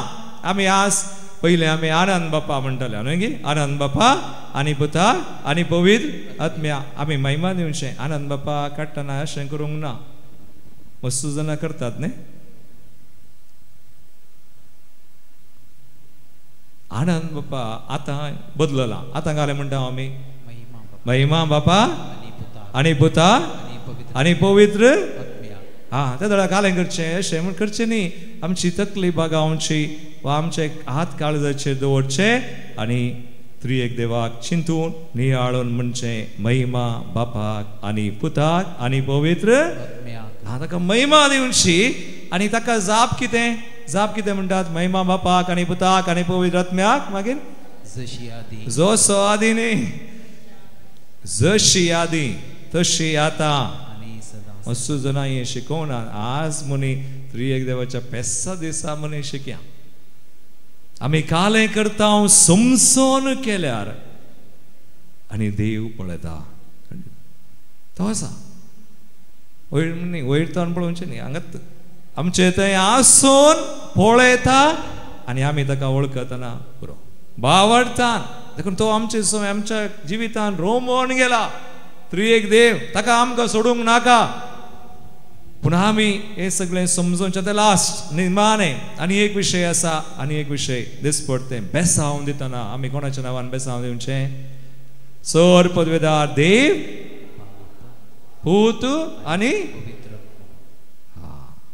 आमी आज पयलें आमी आनंद बापा म्हणटाले न्हय गी? आनंद बापा आनी पुता आनी पवित्र आत्म्या आमी महिमा दिवचें. आनंद बापा काडटना अशें करूंक ना, मस्तू जाणां करतात न्ही. आनंद बापा आतां बदलला. आतां घालें म्हणटा आमी महिमा बापा आनी पुता आनी पवित्र. हा त्या दळा घालें करचें अशें म्हण करचें न्ही. आमची तकली बागावची वा आमचे हात काळजाचेर दवरचे आनी त्रिएक देवाक चिंतून नियाळून म्हणचें महिमा बापाक आनी पुताक आनी पवित्र. हा ताका महिमा दिवची. आनी ताका जाप कितें? जाप कितें म्हणटात? महिमा बापाक आनी पुताक आनी पवित्र आत्म्याक. मागीर जसो आदी न्ही, जशी आदी तशी आतां मस्तू जाणां हें शिकोवना. आज मनी त्रिएक देवाच्या पेसा दिसा मनी शिकया. आमी कालें करता समजून केल्यार आनी देव पळयता तो आसा. वयर न्ही, वयर ताण पळोवचें न्ही, हांगात आमचें थंय आसून पळयता आनी आमी ताका वळखतना पुरो बावडतान. देखून तो आमचे समय आमच्या जिवितान रोमोन गेला. त्रिएक देव ताका आमकां सोडूंक नाका. पूण आमी हें सगळें समजून आतां लास्ट निमाणें आनी एक विशय आसा, आनी एक विशय दिसपडटें बेसांव दितना आमी कोणाच्या नांवान बेसांव दिवचें? सर पदवेदार देव पूत आनी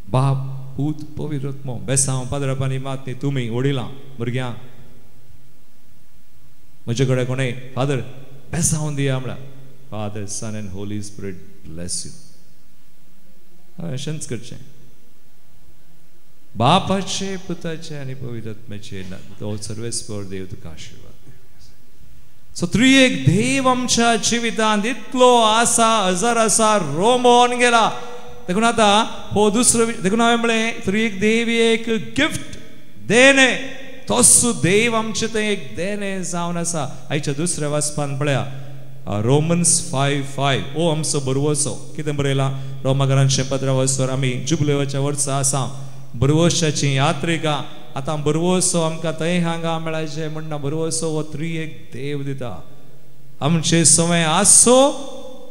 बाप पूत पवित्र आत्मो. बेसांव पाद्रापानी मात न्ही तुमी वडिलां भुरग्यांक म्हजे कडेन कोणें फादर बेसांव दिया म्हळ्यार Father Son and Holy Spirit bless you. हांवें अशेंच करचें. बापाचे पुताचे आनी पवित्र आत्म्याचे तो सर्वेस्पर देव तुका आशिर्वाद. सो त्रिएक देव आमच्या जिवितांत इतलो आसा, हजर आसा, रोमोन गेला. देखून आतां हो दुसरो, देखून हांवें म्हणलें त्रिएक देव एक गिफ्ट देणें. तोच देव आमचें तें एक देणें जावन आसा. आयच्या दुसऱ्या वाचपान पळया रोमन्स 5:5 हो आमचो बरवसो. कितें बरयलां? रोमाकारांचें पत्र वचसर आमी जुबलेवाच्या वर्सा आसा, बरवशाची यात्रिका. आतां बरवसो आमकां थंय हांगा मेळायचें म्हणना. बरवसो हो त्रिएक देव दिता. आमचे समय आसो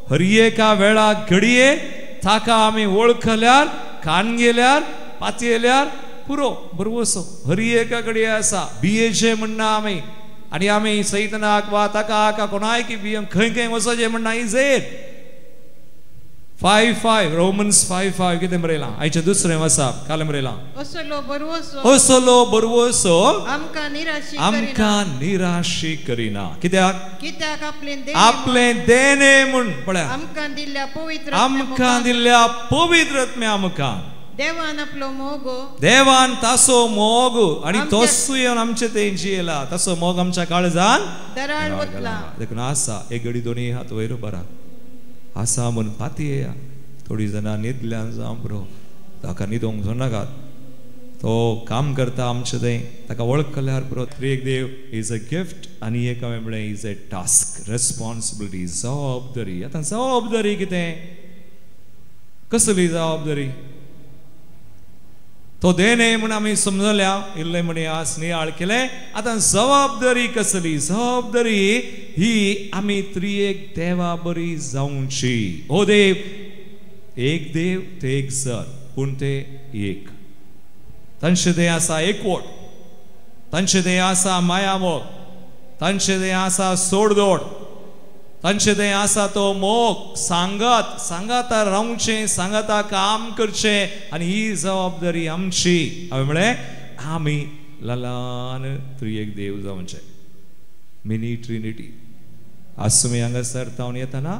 हर एका वेळा घडये ताका आमी वळखल्यार, कान गेल्यार, पातयेल्यार पुरो. बरवसो हर एका घडये आसा. बियेचें म्हणना आमी आनी आमी सैतनाक वा ताका आका कोणाय की बियम खंय खंय वचचें म्हणना. Is eight 5:5 Romans 5:5 कितें बरयलां? आयचें दुसरें आसा, काल बरयलां असलो बरवसो, असलो बरवसो आमकां निराशी, आमकां निराशी करिना. कित्याक? कित्याक आपलें आपलें देणें म्हूण पळया आमकां दिल्ल्या पवित्र, आमकां दिल्ल्या पवित्र आत्म्या मुखार देवान आपलो मोग, देवान तासो मोग आनी तोसू येवन आमचे तेंची येला. तासो मोग आमच्या काळजान दराळ वतला. देखून आसा एक घडी दोनी हात वयर बरा आसा म्हूण पाती येया. थोडी जाणां न्हिदल्यान जावं पुरो, ताका न्हिदोंक सोडनाकात. तो काम करता आमचें थंय, ताका वळखल्यार पुरो. त्रिएक देव is a gift आनी एक हांवें म्हणलें is a task, responsibility, जबाबदारी. आतां जबाबदारी कितें? कसली जबाबदारी? तो देणे म्हूण आमी समजल्या, इल्लें म्हणी आज नियाळ केलें. आतां जबाबदारी कसली? जबाबदारी ही आमी त्रिएक देवा बरी जावची. हो देव एक देव, ते एक सर, पूण ते एक. तांचे ते आसा एकवट, तांचे ते आसा मायामोग, तांचे ते आसा सोडदोड, तांचे ते आसा तो मोग. सांगात सांगाता रावचें, सांगाता काम करचें आनी ही जबाबदारी आमची. हांवें म्हळें आमी ललान त्रिएक देव जावचें, मिनी ट्रिनिटी. आज तुमी हांगासर तावन येतना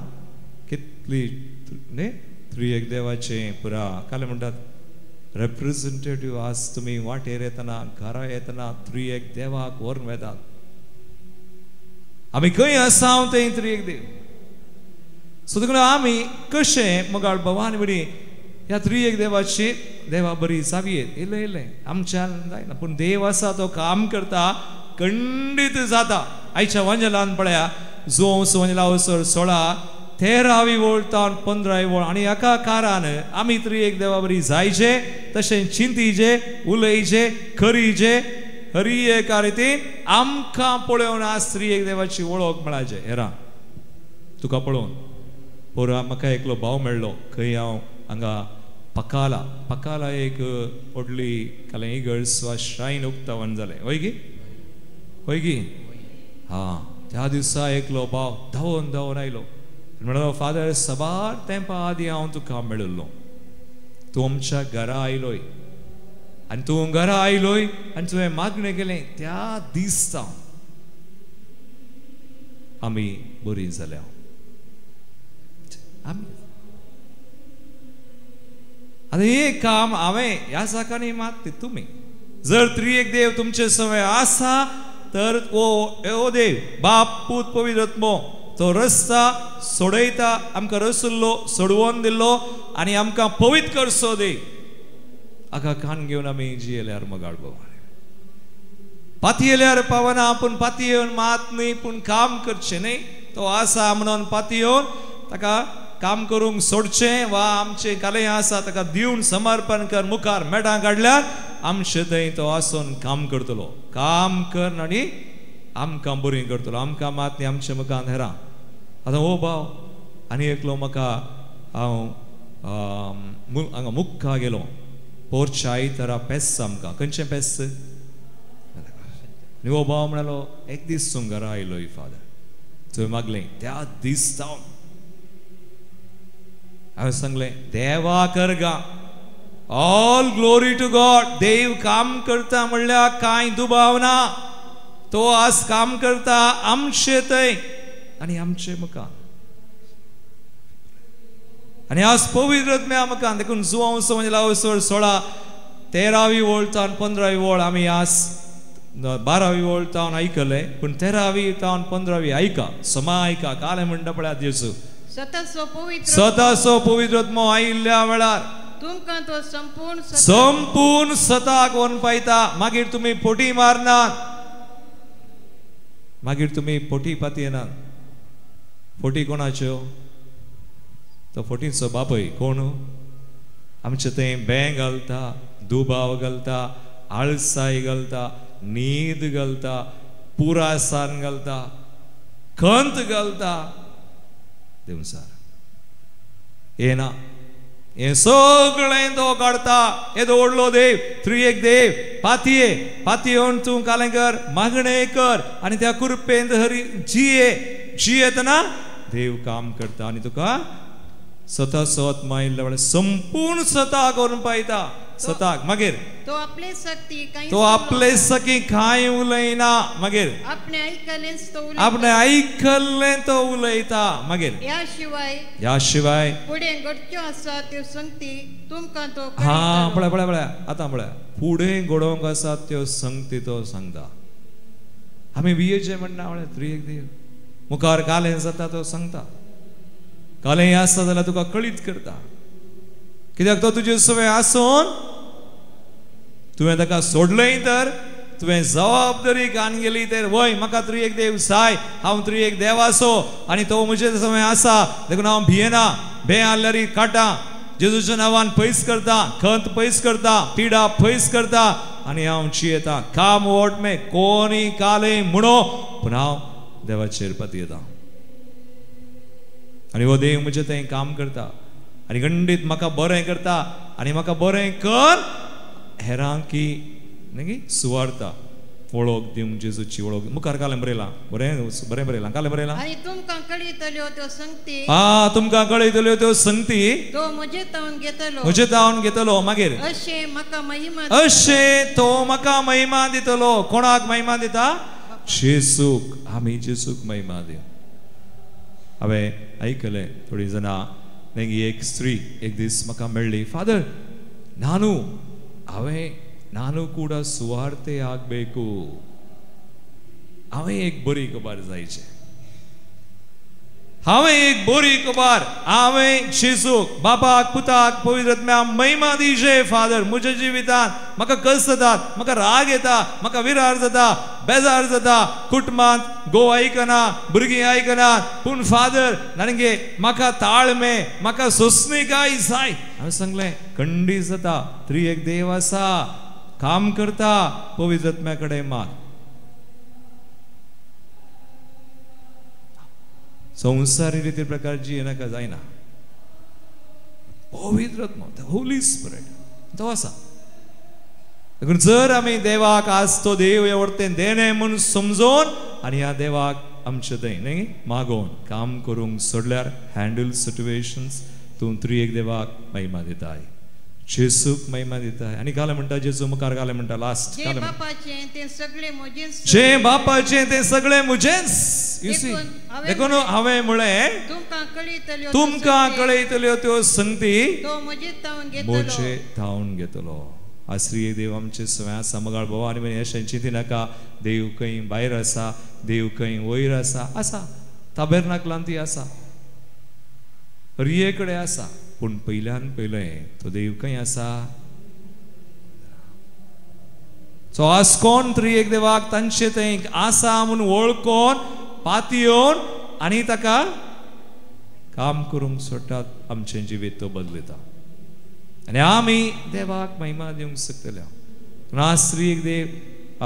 कितली न्ही त्रिएक देवाचें पुरा काल म्हणटात रेप्रेझेंटेटीव. आज तुमी वाटेर येतना, घरा येतना त्रिएक देवाक व्हरून वेतात. आमी खंय आसा थंय त्रिएक देव. सो देखून आमी कशें मगाळ भवानी बरी ह्या त्रिएक देवाची देवा बरी जावयेत. इल्लें इल्लें आमच्यान जायना, पूण देव आसा तो काम करता, खंडीत जाता. आयच्या वंजलान पळया जोंस वंजला वसर 16 13वी वळ तावन 15वी वळ. आनी एका कारान आमी त्रिएक देवा बरी जायचे, तशें चिंतीचे, उलयचे, खरीचे, हरी एका रितीन आमकां पळोवन आज त्रिएक देवाची वळख मेळाचे. हेरा तुका पळोवन पोरा म्हाका एकलो भाव मेळ्ळो खंय हांव हांगा पकाला, पकाला एक व्हडली काल इगर्ज वा श्रायन उक्तावण जालें. हय गी? हय गी? हां. त्या दिसा एकलो भाव धांवन धांवन आयलो, म्हणलो फादर सबार तेंपा आदी हांव तुका मेळिल्लो, तूं आमच्या घरा आयलोय आनी तूं घरा आयलोय आनी तुवें मागणें केलें त्या दिसा आमी बरी जाल्या. आमी आतां हें काम हांवें ह्या साकांनी मात तुमी जर त्रिएक देव तुमचे समय आसा तर ओ देव बाप पूत पवित्र आत्मो तो रस्ता सोडयता, आमकां रसुल्लो सोडवोन दिल्लो. आनी आमकां पवित्र करचो देव. आका कान घेवन आमी जियेल्यार मोगाळ भोव पातयेल्यार पावना, पूण पातयेवन मात न्ही पूण काम करचें न्ही. तो आसा म्हणून पातयेवन ताका काम करूंक सोडचें वा आमचें कालें आसा ताका दिवन समर्पण कर मुखार मेटां काडल्यार आमचे थंय तो आसून काम करतलो. काम कर आनी आमकां बरी करतलो. आमकां मात न्ही आमच्या मुखार हेरां. आतां हो भाव आनी एकलो म्हाका हांव हांगा मुक्का गेलो पोरच्या आयतारा पेस आमकां खंयचें पेस. आनी हो भाव म्हणालो एक दीस तूं घरा आयलो फादर, तुवें मागलें त्या दीस जावन हांवें सांगलें देवा कर गा, ऑल ग्लोरी टू गॉड. देव काम करता म्हणल्यार कांय दुबाव ना. तो आज काम करता आमचे थंय आनी आमचे मुखार. आनी आज पवित्र आत्म्या मुखार. देखून जुवांव समजला 16 13वी वळ तावन 15वी वळ आमी आज 12वी वळ तावन आयकले, पूण 13वी तावन 15वी आयका समा आयका. कालें म्हणटा पळयात जेजू सतासो पवित्र आत्मो आयिल्ल्या वेळार तुमकां तो संपूर्ण संपूर्ण सताक व्हरून पायता. मागीर तुमी फोटी मारनात, मागीर तुमी फोटी पातयेनात. फोटी कोणाच्यो? तो फोटीचो बापय. कोण? आमचे थंय बें घालता, दुबाव घालता, आळसाय घालता, न्हीद घालता, पुरासान घालता, खंत घालता. देवसार येना हें सगळें तो काडटा. येदो व्हडलो देव, त्रिएक देव. पातये पातयेवन तूं कालें कर, मागणें कर आनी त्या कुरपेंत हरी जिये. जियेतना देव काम करता आनी तुका स्वता स्वत मायिल्ल्या वेळार संपूर्ण स्वता करून पायता. सताक मागीर तो आपले शक्ती तो आपले सकी कांय उलयना. मागीर आपणे आयकलेंच तो उलयता, आपणे आयकल्लें तो उलयता. मागीर ह्या शिवाय फुडें घडच्यो आसा त्यो संगती तुमकां तो हा पळय पळय पळय आतां पळय फुडें घडोवंक आसा त्यो संगती तो सांगता. आमी वियेचे म्हणना म्हळ्यार त्रिएक देव मुखार कालें जाता तो सांगता. कालें आसा जाल्यार तुका कळीत करता, कित्याक तो तुजे सवय आसून तुवें ताका सोडलें तर तुवें जबाबदारी कान गेली तर वय म्हाका त्रिएक देव साय, हांव त्रिएक देव आसो आनी तो म्हजे समय आसा, देखून हांव भियेना. भे आहल्यार काडटा, जेजूच्या नांवान पयस करता, खंत पयस करता, पिडा पयस करता आनी हांव जियेता. काम वोट मे कोणी काले म्हणो पूण हांव देवाचेर पातयेता आनी हो देव म्हजें थंय काम करता आनी गंडीत म्हाका बरें करता आनी म्हाका बरें कर हेरांकी न्ही सुवार्ता वळख दिवंक जेजूची वळख. मुखार कालें बरयलां, बरें बरें बरयलां, कालें बरयलां. आनी तुमकां कळयतल्यो त्यो संगती, आ तुमकां कळयतल्यो त्यो संगती तो म्हजे तावन घेतलो, म्हजे तावन घेतलो. मागीर अशें म्हाका महिमा, अशें तो म्हाका महिमा दितलो. कोणाक महिमा दिता? जेजूक. आमी जेजूक महिमा दिवं. हांवें आयकलें थोडीं जाणां मागीर एक स्त्री एक दीस म्हाका मेळ्ळी, फादर नानू हांवें ನಾನು ಕೂಡ ಸುವಾರ್ತೆ ಆಗಬೇಕು, हांवें एक बरी खबर जायचे, हांवें एक बरी खबर, हांवें जेजूक बापाक पुताक पवित्र आत्म्याक महिमा दिवचे. फादर म्हज्या जिवितांत म्हाका कश्ट जातात, म्हाका राग येता, म्हाका विरार जाता, बेजार जाता, कुटुंबांत घोव आयकना, भुरगीं आयकना, पूण फादर ननगे म्हाका ताळमे, म्हाका सोंसणीकाय जाय. हांवें सांगलें खंडीत जाता, त्रिएक देव आसा, काम करता, पवित्र आत्म्या कडेन माग. संवसारी रिती प्रकार जियेनाका जायना. पवित्र आत्मा, the Holi spirit तो आसा. देखून जर आमी देवाक आज तो देव हे वरतेन देणे म्हूण समजून आनी ह्या देवाक आमचे थंय न्ही मागोवन काम करूंक सोडल्यार हँडल सिट्युएशन्स तूं त्रिएक देवाक महिमा दिताय, जेजूक महिमा दिताय. आनी कालें म्हणटा जेजू मुखार कालें म्हणटा लास्ट, जे बापाचें तें सगळें म्हजेंच, जे बापाचें तें सगळें म्हजेंच. देखून हांवें म्हळें तुमकां कळयतल्यो त्यो संगती तो म्हजे तावन घेतलो. आश्रिय देव आमचे सगळ्या आसा मगाळ भाव. आनी अशें चिंती नाका, देव खंय भायर आसा, देव खंय वयर आसा, आसा ताबेरनाकलांत ती आसा, रिये कडेन आसा, पूण पयल्यान पयलें तो देव खंय आसा सो आसकोन त्रिएक देवाक तांचे थंय आसा म्हूण वळखोन पातयेवन आनी ताका काम करूंक सोडटात. आमचें जिवीत तो बदलता आनी आमी देवाक महिमा दिवंक शकतले. पूण आज त्रिएक देव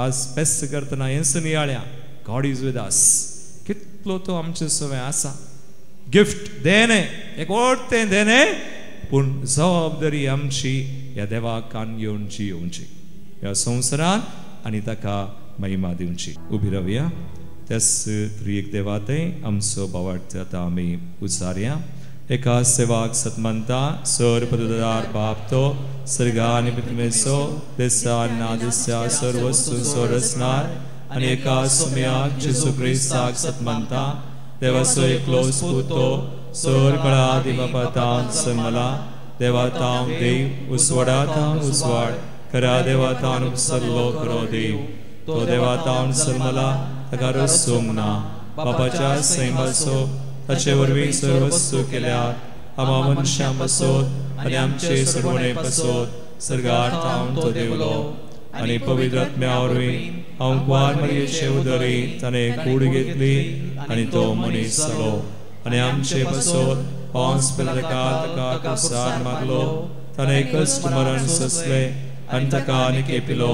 आज पेस्त करतना हेंच नियाळ्या गॉड is with us. कितलो तो आमचे सवय आसा. गिफ्ट देणें एक व्हड देणें, पूण जबाबदारी आमची ह्या देवाक कान घेवन जियोवची ह्या संवसारान आनी ताका महिमा दिवची. उबी रावया त्याच त्रिएक देवा थंय आमचो भावार्थ आतां आमी उचारया. एका सेवाक सतमंता सर पददार बाप तो सर्गा आनी पृथ्वेचो देसा ना दिस्या सर्व वस्तूंचो रचणार आनी एका सुम्याक जेजू क्रिस्ताक सतमंता देवाचो एकलो पूत तो सर कळा देवा तावन जल्मला देवा तावन देव उजवाडा तावन उजवाड खऱ्या देवा तावन उपसरलो खरो देव तो देवा तावन जल्मला ताका रचूंक ना बापाच्या सैमाचो ताचे वरवीं सर्व वस्तू केल्यात आमा मनशां पासत आनी आमचे सर्वणे पासत सर्गार तावन तो देवलो आनी पवित्र आत्म्या वरवीं हांव कुवार मरयेचे उदरी ताणें कूड घेतली आनी तो मनीस जालो आनी आमचे पासत पावस पिलाका ताका कुसार मागलो ताणें कश्ट मरण सोंसलें आनी ताका आनी केपिलो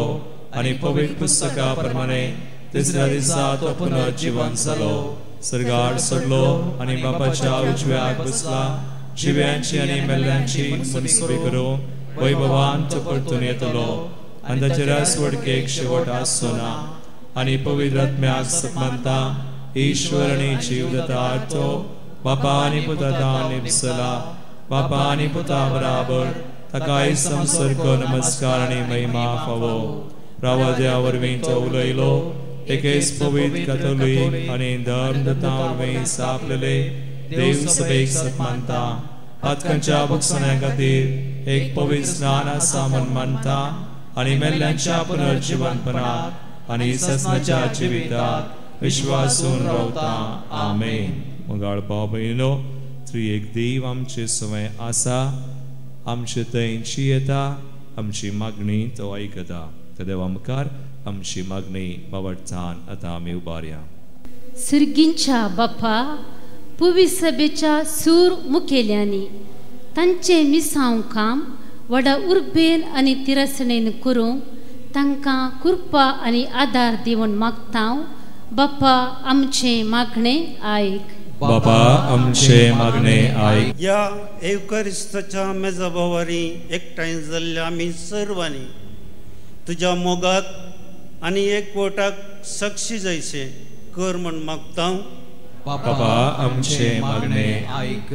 आनी पवित्र पुस्तका प्रमाणे तिसऱ्या दिसा तो पुनर्जिवन जालो सर्गार सोडलो आनी बापाच्या उजव्याक बसला जिव्यांची आनी मेल्ल्यांची मुनसुबी करूं वैभवान तो परतून येतलो आनी ताचे रासवडकेक शेवट आसचो ना आनी पवित्र आत्म्याक सतमंता ईश्वर आनी जीव दता तो बापा आनी पुता निपसला बापा आनी पुता बराबर ताकाय संसर्ग नमस्कार आनी महिमा फावो. रावाद्या वरवीं तो उलयलो एकेच पवित्र कथोलीक आनी धर्मदत्ता वरवीं सापलेले देव सभेक सतमानता पातकांच्या भोगसण्या खातीर एक पवित्र स्नान आसा म्हूण मानता आनी मेल्ल्यांच्या पुनर्जिवनपणाक आनी ससनाच्या जिवितात विश्वासून रावता. आमेन. मोगाळ भाव भयणीनो, त्रिएक देव आमचे सवय आसा, आमचे थंयची येता, आमची मागणी तो आयकता. त्या देवा मुखार आमची मागणी बावडचान आतां आमी उबारया. सुर्गींच्या बापा, पुवी सभेच्या सूर मुखेल्यांनी तांचें मिसांव काम व्हडा उर्बेन आनी तिरसणेन करूंक तांकां कृपा आनी आदार दिवन मागता. बापा आमचें मागणें आयक. बापा आमचें मागणें आयक. ह्या एवकरिस्ताच्या मेजाबावारी एकठांय जाल्ल्या आमी सर्वांनी तुज्या मोगाक आनी एकवटाक साक्षी जायचें कर म्हण मागता. बापा आमचें मागणें आयक.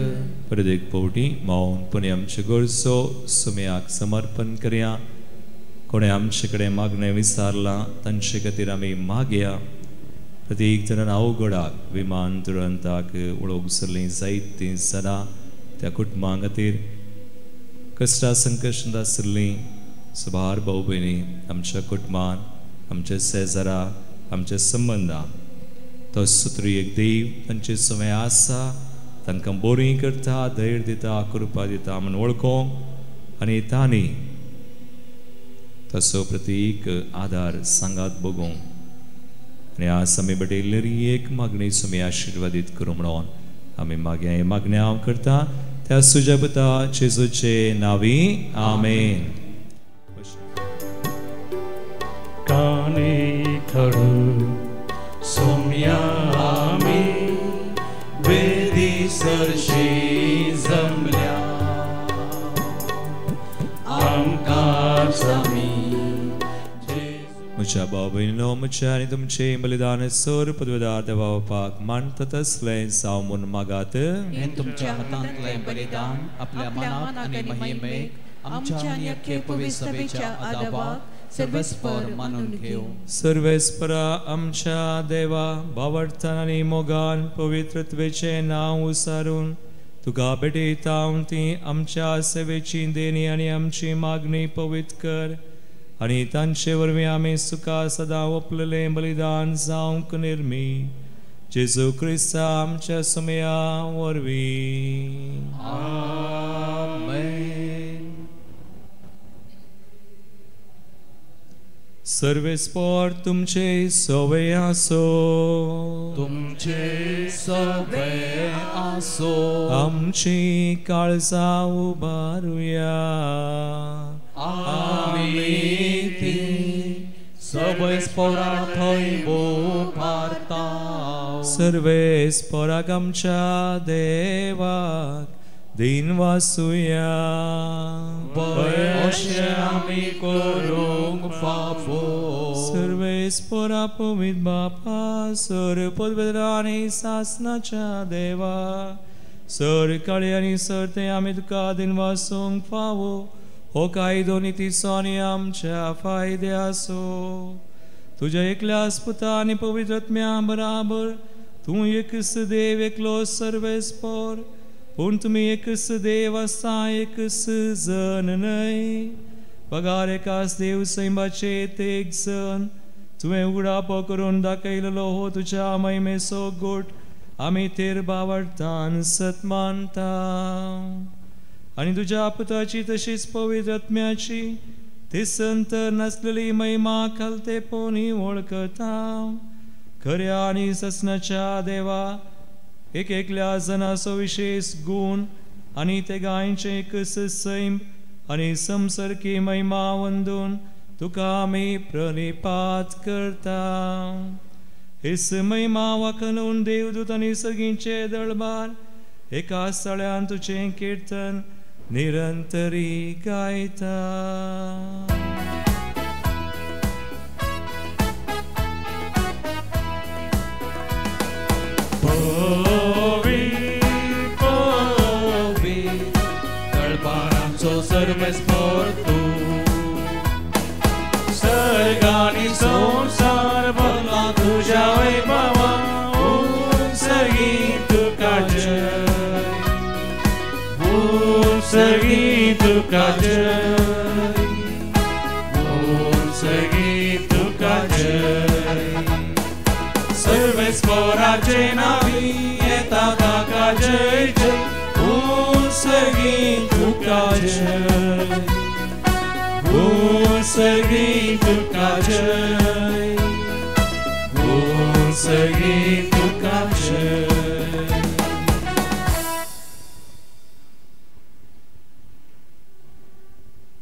परत एक फावटी मौनपणे आमचे गरजो सुम्याक समर्पण करया. कोणें आमचे कडेन मागणें विचारलां तांचे खातीर आमी मागया. प्रत्येक जाणान अवघडाक विमान दुरंताक उडोवंक सरलीं जायतीं जाणां त्या कुटुंबां खातीर कश्टा संकश्टांत आशिल्लीं सुबार भाव भयणी आमच्या कुटुंबान, आमच्या शेजारा, आमच्या संबंदान तो सुत्री एक देव तांचे समय आसा, तांकां बरी करता, धैर्य दिता, कृपा दिता म्हूण वळखोंक आनी तांणी तसो प्रतीक आदार सांगात बगोवंक. आनी आज आमी बटयल्ली एक मागणी सुमी आशिर्वादीत करूं म्हणून आमी मागया. हे मागण्या हांव करता त्या सुजापुता जेजूचे नांवी. आमेन. काने खडू सोम्या आमी वेदी सरशी जमल्या आमकां सामी. म्हज्या भाव भयणीनो, म्हज्या आनी तुमचें बलिदान सर पदवेदार देवा बापाक मानता तसलें जावं म्हूण मागात. हें तुमच्या हातांतलें बलिदान आपल्या मनाक आनी महिमेक आमच्या आनी अख्खे पवित्र सभेच्या आदाबाक सर्वेस्पर मानून घेवं. सर्वेस्परा आमच्या देवा, भावार्थान आनी मोगान पवित्रत्वेचें नांव उसारून तुका भेटयता ती आमच्या सेवेची देणी आनी आमची मागणी पवित्र कर आनी तांचे वरवीं आमी सुखा सदां ओपलेलें बलिदान जावंक निर्मी. जेजू क्रिस्ता आमच्या सुमया वरवीं. आमेन. सर्वेस्पोर तुमचे सवे आसो, तुमचे सवे आसो. आमची काळजां उबारुया. आमी ती सर्वेस्पोरा थंय उबारता. सर्वेस्पोराक आमच्या देवाक दिन वासुया. अशें आमी करूंक फावो. सर्वेस्पोरा पवित्र बापा, सर पवित्र आनी सासनाच्या देवा, सर काळी आनी सर ते आमी तुका दिन वासूंक फावो. हो कायदो नितीचो आनी आमच्या फायद्याचो. तुज्या एकल्याच पुता आनी पवित्र आत्म्या बराबर तूं एकच देव एकलो सर्वेस्पोर, पूण तुमी एकच देव आसा, एकच जन न्हय, बगार एकाच देव सैमाचे एक जन. तुवें उगडापो करून दाखयलेलो हो तुज्या महिमेचो गोट आमी तेर बावडतान सत मानता. आनी तुज्या पुताची तशीच पवित्र आत्म्याची ती संत नासलेली महिमा खालतेपणी वळखता. खऱ्या आनी ससनाच्या देवा, एक एकल्या जनाचो विशेष गूण आनी ते गायचे एकच सैम आनी संसर्गी महिमा वंदून तुका आमी प्रणिपात करता. हेच महिमा वाखणून देवदूत आनी सगळींचे दळबार एका स्थळ्यान तुजें किर्तन निरंतरी गायता. तळपारांचो सर्वेस्पोर तूं, सर्ग आनी संवसार भरला तुज्या वैभवान. उंचगी तुका जय, उंचगी तुका जय, उंचगी तुका जय. सर्वेस्पोराचे नावी येता ताका जय जय, उंचगी तुका जय, उंचगी तुका जय, उंचगी तुका जय.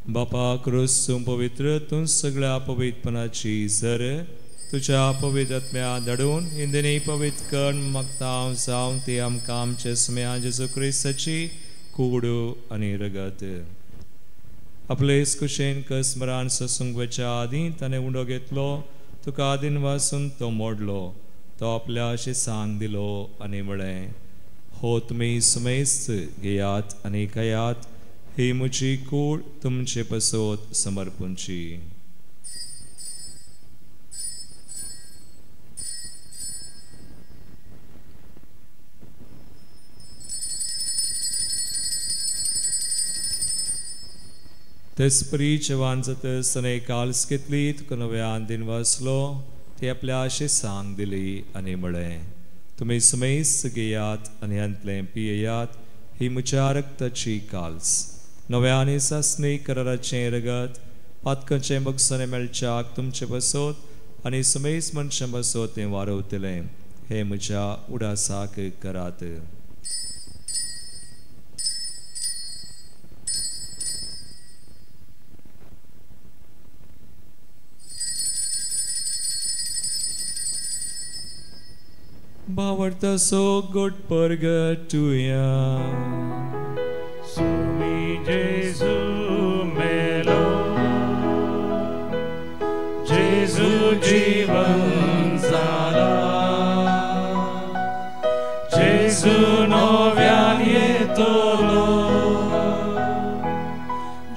बापा क्रूस तूं पवित्र, तूं सगळ्या पवित्रपणाची सर तुज्या पवित्र आत्म्या धाडून इंदिनी पवित्र कर्ण मागता जावन ती आमकां आमचे सुम्या जेजू क्रिस्ताची कूड आनी रगत. आपले कुशेन कसमरान ससूंक वचच्या आदीं ताणें उंडो घेतलो, तुका आदीन वासून तो मोडलो, तो आपल्या शिसांक दिलो आनी म्हळें, हो तुमी सुमेस्त घेयात आनी खायात, ही म्हजी कूड तुमचे पसत समर्पूंची. तेचपरी जेवण जातच ताणें काल्स घेतली, तुका नव्यान दिन वाचलो, ती आपल्या शिसांक दिली आनी म्हळें, तुमी सुमेस्त घेयात आनी हांतलें पियेयात, ही म्हज्या रक्ताची काल्स, नव्या आनी सासणी कराराचें रगत, पातकांचें बगसणें मेळच्याक तुमचे बसत आनी सुमेस्त मनशां बसत तें वारवतलें. हें म्हज्या उडासाक करात. भावार्थाचो गोट परगटुया. सुमी जेजू मेलो, जेजू जीवन जाला, जेजू नव्यान येतलो,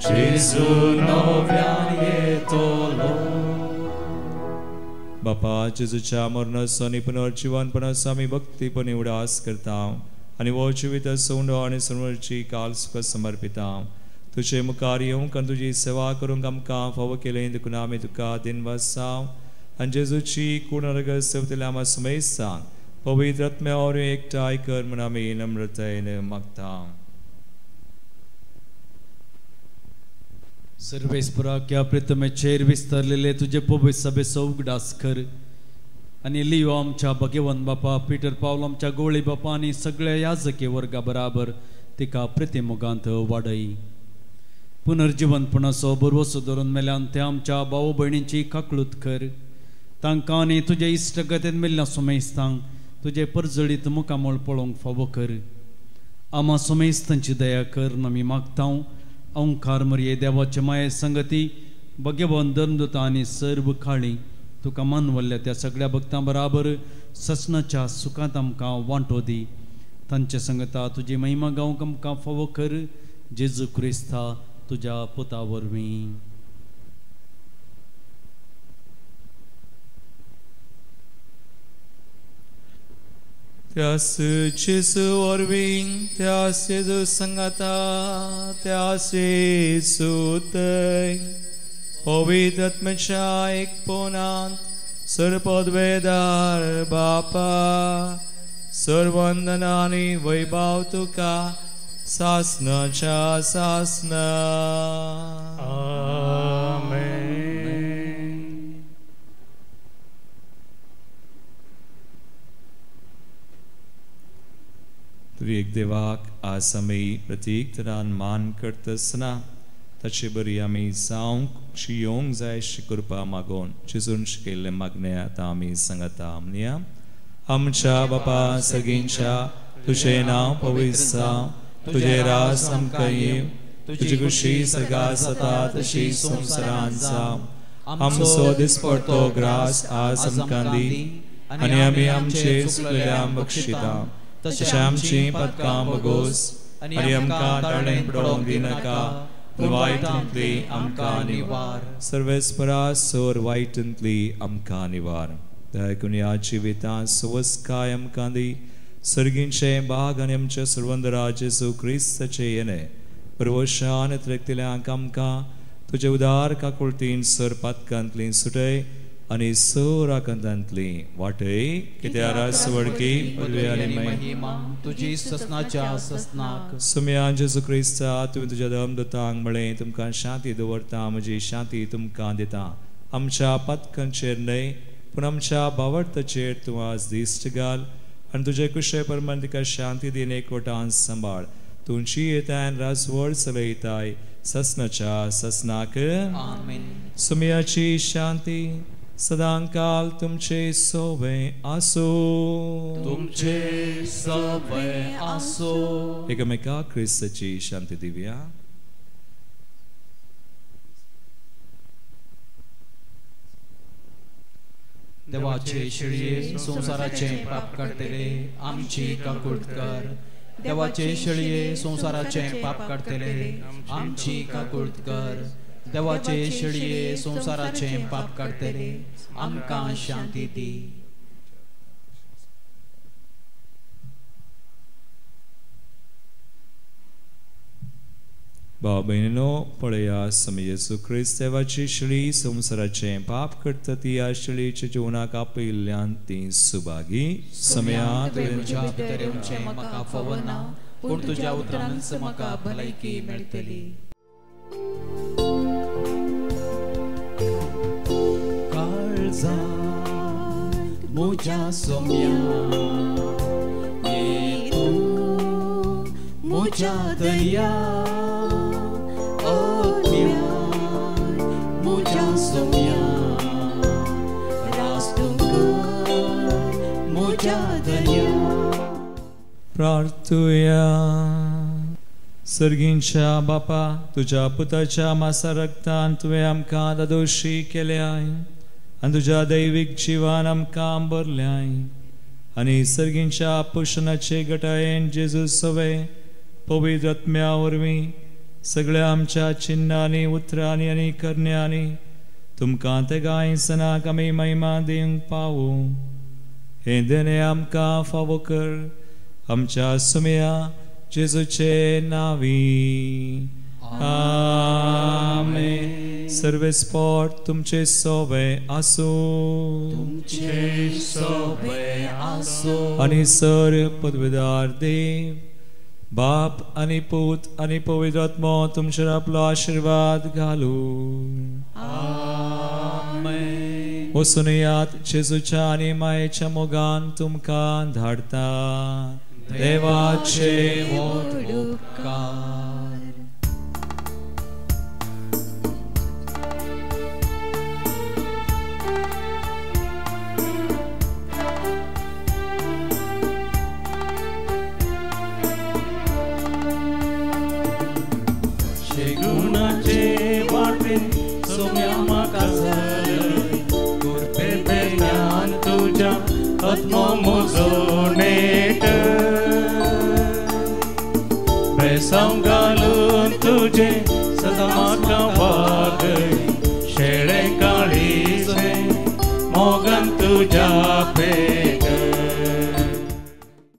जेजू नव्यान येतलो. बापा जेजूच्या मरणाचो आनी पुनर्जिवनपणाचो आमी भक्तीपणी उडास करता आनी हो जिविताचो उंडो आनी समर्ची काल सुखा समर्पिता. तुजे मुखार येवंक आनी तुजी सेवा करूंक आमकां फावो केलें देखून आमी तुका दिनवासाव आनी जेजूची कूड नरक सेवतल्या आमकां सुमेस्तांक पवित्र आत्म्या वरवीं एकठांय कर म्हूण आमी नम्रतायेन मागता. सर्वेस्पराक ह्या प्रितमेचेर विस्तारलेले तुजे पवित्र सभेचो उगडास कर आनी लियो आमच्या भगवंत बापा, पिटर पावल आमच्या गोवळी बापा आनी सगळ्या याजकी वर्गा बराबर तिका प्रतिमुगांत वाडय. पुनर्जिवनपणाचो भरवसो धरून मेल्यान ते आमच्या भाव भयणींची काकळूत कर. तांकां आनी तुजे इश्टगतेन मेल्ल्या सोमेस्तांक तुजे परजळीत मुखामळ पळोवंक फावो कर. आमा सोमेस्तांची दया कर आमी मागता. ओंकार मरये देवाचे माये संगती भगवान धर्मदूता आनी सर्व काळी तुका मानवल्ल्या त्या सगळ्या भक्तां बराबर ससनाच्या सुखांत आमकां वांटो दी. तांचे संगता तुजी महिमा गावंक आमकां फावो कर. जेजू क्रिस्ता तुज्या पुता वरवीं. त्यास जेजू वरवीं, त्यास जेजू संगाता, त्यास जेजू थंय पवित्र आत्म्याच्या एकपणांत सर्वपदवेदार बापा, सर्वंदना आनी वैभव तुका सासनाच्या सासना. आमेन. तरी एक देवाक आज आमी प्रतीक तरान मान करतासना ताचे बरी आमी जावंक शियोंक जाय अशी कृपा मागोवन जेजून शिकयल्लें मागणें आतां आमी सांगता. म्हणया, आमच्या बापा सगळींच्या तुजें नांव पवित्र जावं, तुजें राज आमकां येवं, तुजी खुशी सर्गांत जाता तशी संवसारांत जावं. आमचो दिसपडतो ग्रास आज आमकां दी आनी आमी आमचे चुकलेल्यांक बक्षिता तशें आमचीं पदकां बगोस आनी आमकां ताणें पडोवंक दिनाका, पूण वायटांतली आमकां निवार. सर्वेस्परा सोर वायटांतली आमकां निवार. दयाकून ह्या जिवितांत सुवस्काय आमकां दी. सर्गींचे भाग आनी आमच्या सर्वंदरा जेजू क्रिस्ताचे येणे परवशान त्रेकतल्यांक आमकां तुजे उदार काकुळतीन सर पातकांतली सुटय आनी सोराकांतांतली वाटय. कित्याक रासवडकी पदवी आनी महिमा तुजी ससनाच्या ससनाक. सुम्या जेजू क्रिस्ता, तुवें तुज्या धर्मदूतांक म्हळें, तुमकां शांती दवरता, म्हजी शांती तुमकां दिता. आमच्या पातकांचेर न्हय पूण आमच्या भावार्थाचेर तूं आज दिश्ट घाल आनी तुजे कुशे प्रमाण तिका शांती दीन एकवटान सांबाळ. तुमची येतान राजवड चलयताय ससनाच्या ससनाक. आमेन. सुम्याची शांती सदांकाल तुमचे सोवे आसो. तुमचे सोवे आसो. एकामेका क्रिस्ताची शांती दिवया. देवाचे शेळये संवसाराचे पाप काडटले आमची काकूट कर. देवाचे शेळये संवसाराचे पाप काडटले आमची काकूट कर. देवाचे शेळये संवसाराचे पाप काडटले आमकां शांती दी. भाव भयणीनो, पळया स्वामी जेजू क्रिस्त देवाची शेळी संवसाराचें पाप करता ती ह्या शेळीच्या जिवनाक आपयिल्ल्यान ती सुभागी. समया तुज्या भितर येवचें म्हाका फावना, पूण तुज्या उतरानच म्हाका भलायकी मेळटली. काळजांत म्हज्या सोम्या ये तूं म्हज्या दर्या, प्रार्थुया. सर्गींच्या बापा, तुज्या पुताच्या मासा रक्तान तुवें आमकां दादोशी केल्याय आनी तुज्या दैवीक जिवान आमकां भरल्याय आनी सर्गींच्या पोशणाचे गटायेन जेजू सवे पवित्र आत्म्या वरवीं सगळ्या आमच्या चिन्नांनी, उतरांनी आनी करण्यांनी तुमकां तेगांय सणाक आमी महिमा दिवंक पावूं. हें देणें आमकां फावो कर आमच्या सुम्या जेजूचे नांवी. आमेन. सर्वेस्पोट तुमचे सोबे आसूं, तुमचे सोबे आसूं। आनी सर पदवेदार देव बाप आनी पूत आनी पवित्र आत्मो तुमचेर आपलो आशिर्वाद घालूं। आमेन। वचून येयात, जेजूच्या आनी मायेच्या मोगान तुमकां धाडटा। देवाचे व्हड उपकार। शेगुणाचे वाटे सोम्या म्हाका कुरपेंतल्यान तुज्या आत्मो म्हजो नेट बेसांव घालून तुजें सदां म्हाका वागय शेळें काळीजें मोगान तुज्या पेट।